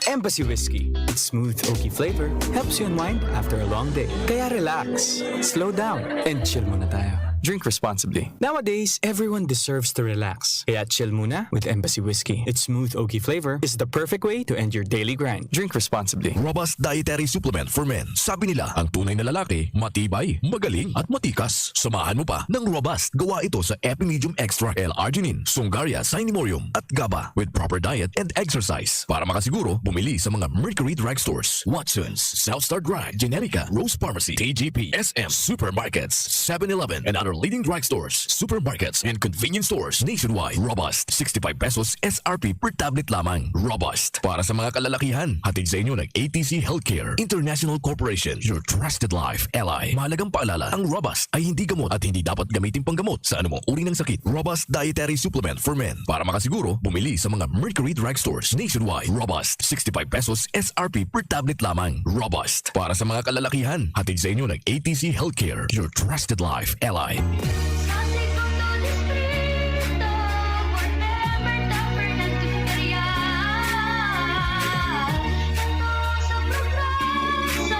Embassy Whiskey. Its smooth oaky flavor helps you unwind after a long day. Kaya relax, slow down, and chill muna tayo. Drink responsibly. Nowadays, everyone deserves to relax. Kaya chill muna with Embassy Whiskey. Its smooth oaky flavor is the perfect way to end your daily grind. Drink responsibly. Robust Dietary Supplement for Men. Sabi nila, ang tunay na lalaki, matibay, magaling, at matikas. Samahan mo pa ng Robust. Gawa ito sa Epimedium Extra, L-arginine, Sungaria, Cinemorium, at GABA. With proper diet and exercise. Para makasiguro, bumili sa mga Mercury Drug Stores, Watson's, South Star Drug, Generica, Rose Pharmacy, T G P, S M, supermarkets, Seven Eleven, and other leading drug stores, supermarkets, and convenience stores nationwide. Robust, sixty-five pesos S R P per tablet lamang. Robust, para sa mga kalalakihan. Hatid sa inyo ng A T C Healthcare International Corporation, your trusted life ally. Mahalagang paalala, ang Robust ay hindi gamot at hindi dapat gamitin panggamot sa anumang uri ng sakit. Robust Dietary Supplement for Men. Para makasiguro, bumili sa mga Mercury Drug Stores nationwide. Robust, sixty-five pesos S R P per tablet lamang. Robust, para sa mga kalalakihan. Hatid sa inyo ng A T C Healthcare, your trusted life ally. Sa segundo distrito, ward member Dapper ng Imperial. Ito sa progreso,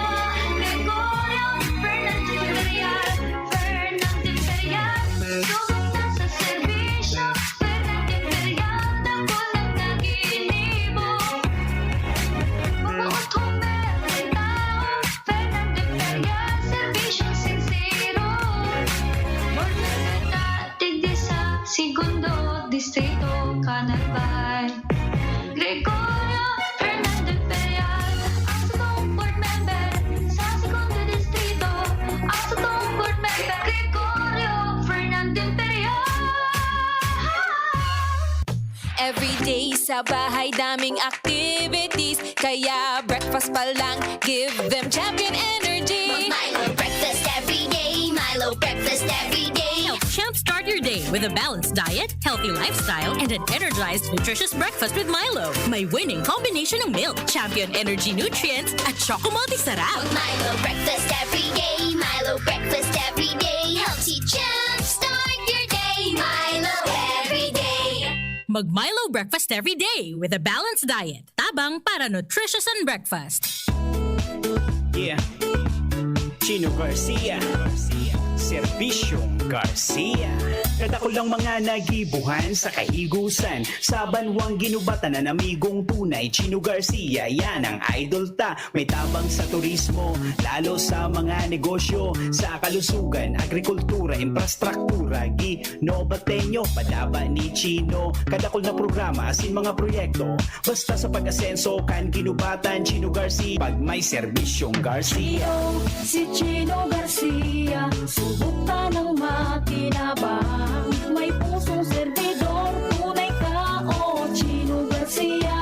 Gregorio Fernando Imperial, Fernando Imperial. Sugat na sa serbisyo, Fernando Imperial, dakul na naginibo. Mabuot humel ang tao, Fernando Imperial, serbisyong sinsero. Ward member ta, digdi sa segundo distrito, Canal Bay. Gregorio Fernando Imperial, ang satong board member sa segundo distrito, ang satong board member, Gregorio Fernando Imperial. Everyday sa bahay, daming activities. Kaya breakfast pa lang, give them Champion Energy. Milo breakfast every day. Milo breakfast every day. Help jumpstart your day with a balanced diet, healthy lifestyle, and an energized, nutritious breakfast with Milo. May winning combination ng milk, Champion Energy nutrients, at Choco Multi Sarap. Milo breakfast every day. Milo breakfast every day. Helps you jumpstart your day. Milo every day. Mag Milo breakfast every day with a balanced diet. Tabang para nutritious and breakfast. Yeah. Chino Garcia. Servisyong Garcia. Kadakul lang mga nagibuhan sa kaigusan. Sa banwang ginubatan na namigong tunay. Chino Garcia, yan ang idol ta. May tabang sa turismo, lalo sa mga negosyo. Sa kalusugan, agrikultura, infrastruktura, gi Nobateño, padaba ni Chino. Kadakul na programa, asin mga proyekto. Basta sa pag-asenso, kan ginubatan, Chino Garcia. Pag may serbisyong Garcia. Chino, si Chino Garcia. Subok ta ng makinabang. May pusong servidor, tunay ka, o Chino Garcia.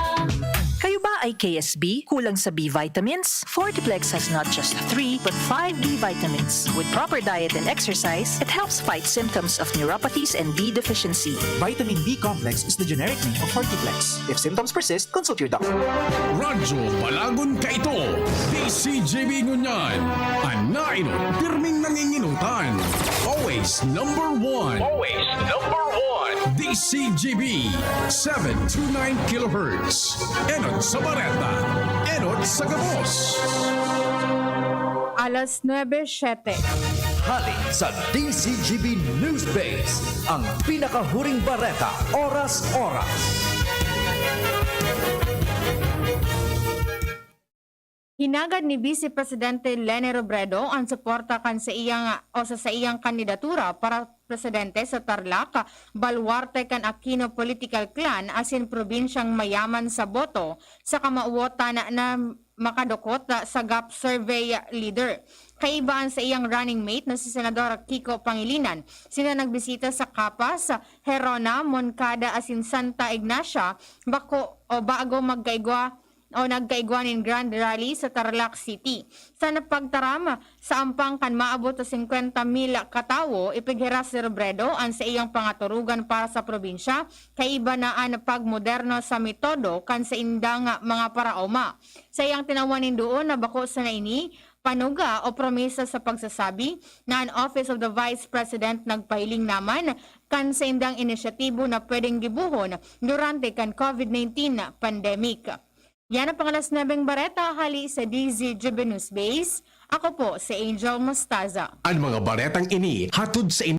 Kayo ba ay K S B? Kulang sa B vitamins? Fortiplex has not just three, but five B vitamins. With proper diet and exercise, it helps fight symptoms of neuropathies and B deficiency. Vitamin B complex is the generic name of Fortiplex. If symptoms persist, consult your doctor. Radyo Balagon kaito, D C G B ngunyan. An nainot, pirming nanginginutan. Always number one. Always number one. D C G B, seven two nine kilohertz. Enot sa bareta, enot sa gabos. Alas nuebe siyete. Hali sa D C G B News Base, ang pinakahuring bareta, oras-oras. Hinagad ni Vice Presidente Leni Robredo an suporta kan sa iyang, o sa saiyang kandidatura para presidente sa Tarlac, baluarte kan Aquino political clan asin probinsyang mayaman sa boto sa kamawotan na makadukot, ah, sa gap survey leader. Kaiba an saiyang running mate na si Senador Kiko Pangilinan. Sila nagbisita sa Capas, Gerona, Moncada asin Santa Ignacia, bako o bago magkaigwa o nagkaigwa nin grand rally sa Tarlac City. Sa napagtaram, sa ampang kan maabot sa singkwenta mil katawo, ipighiras ni Robredo an saiyang pangaturugan para sa probinsya, kaiba na an pagmoderno sa metodo kan saindang mga paraoma. Sa iyang tinawan nin duon na bako sana ini panuga o promesa sa pagsasabi na an Office of the Vice President nagpahiling naman kan saindang inisyatibo na pwedeng gibohon durante kan COVID nineteen pandemic. Yan ang pang-alas nuebeng bareta hali sa D Z G B News Base. Ako po si Angel Mostaza. An mga baretang ini hatod sa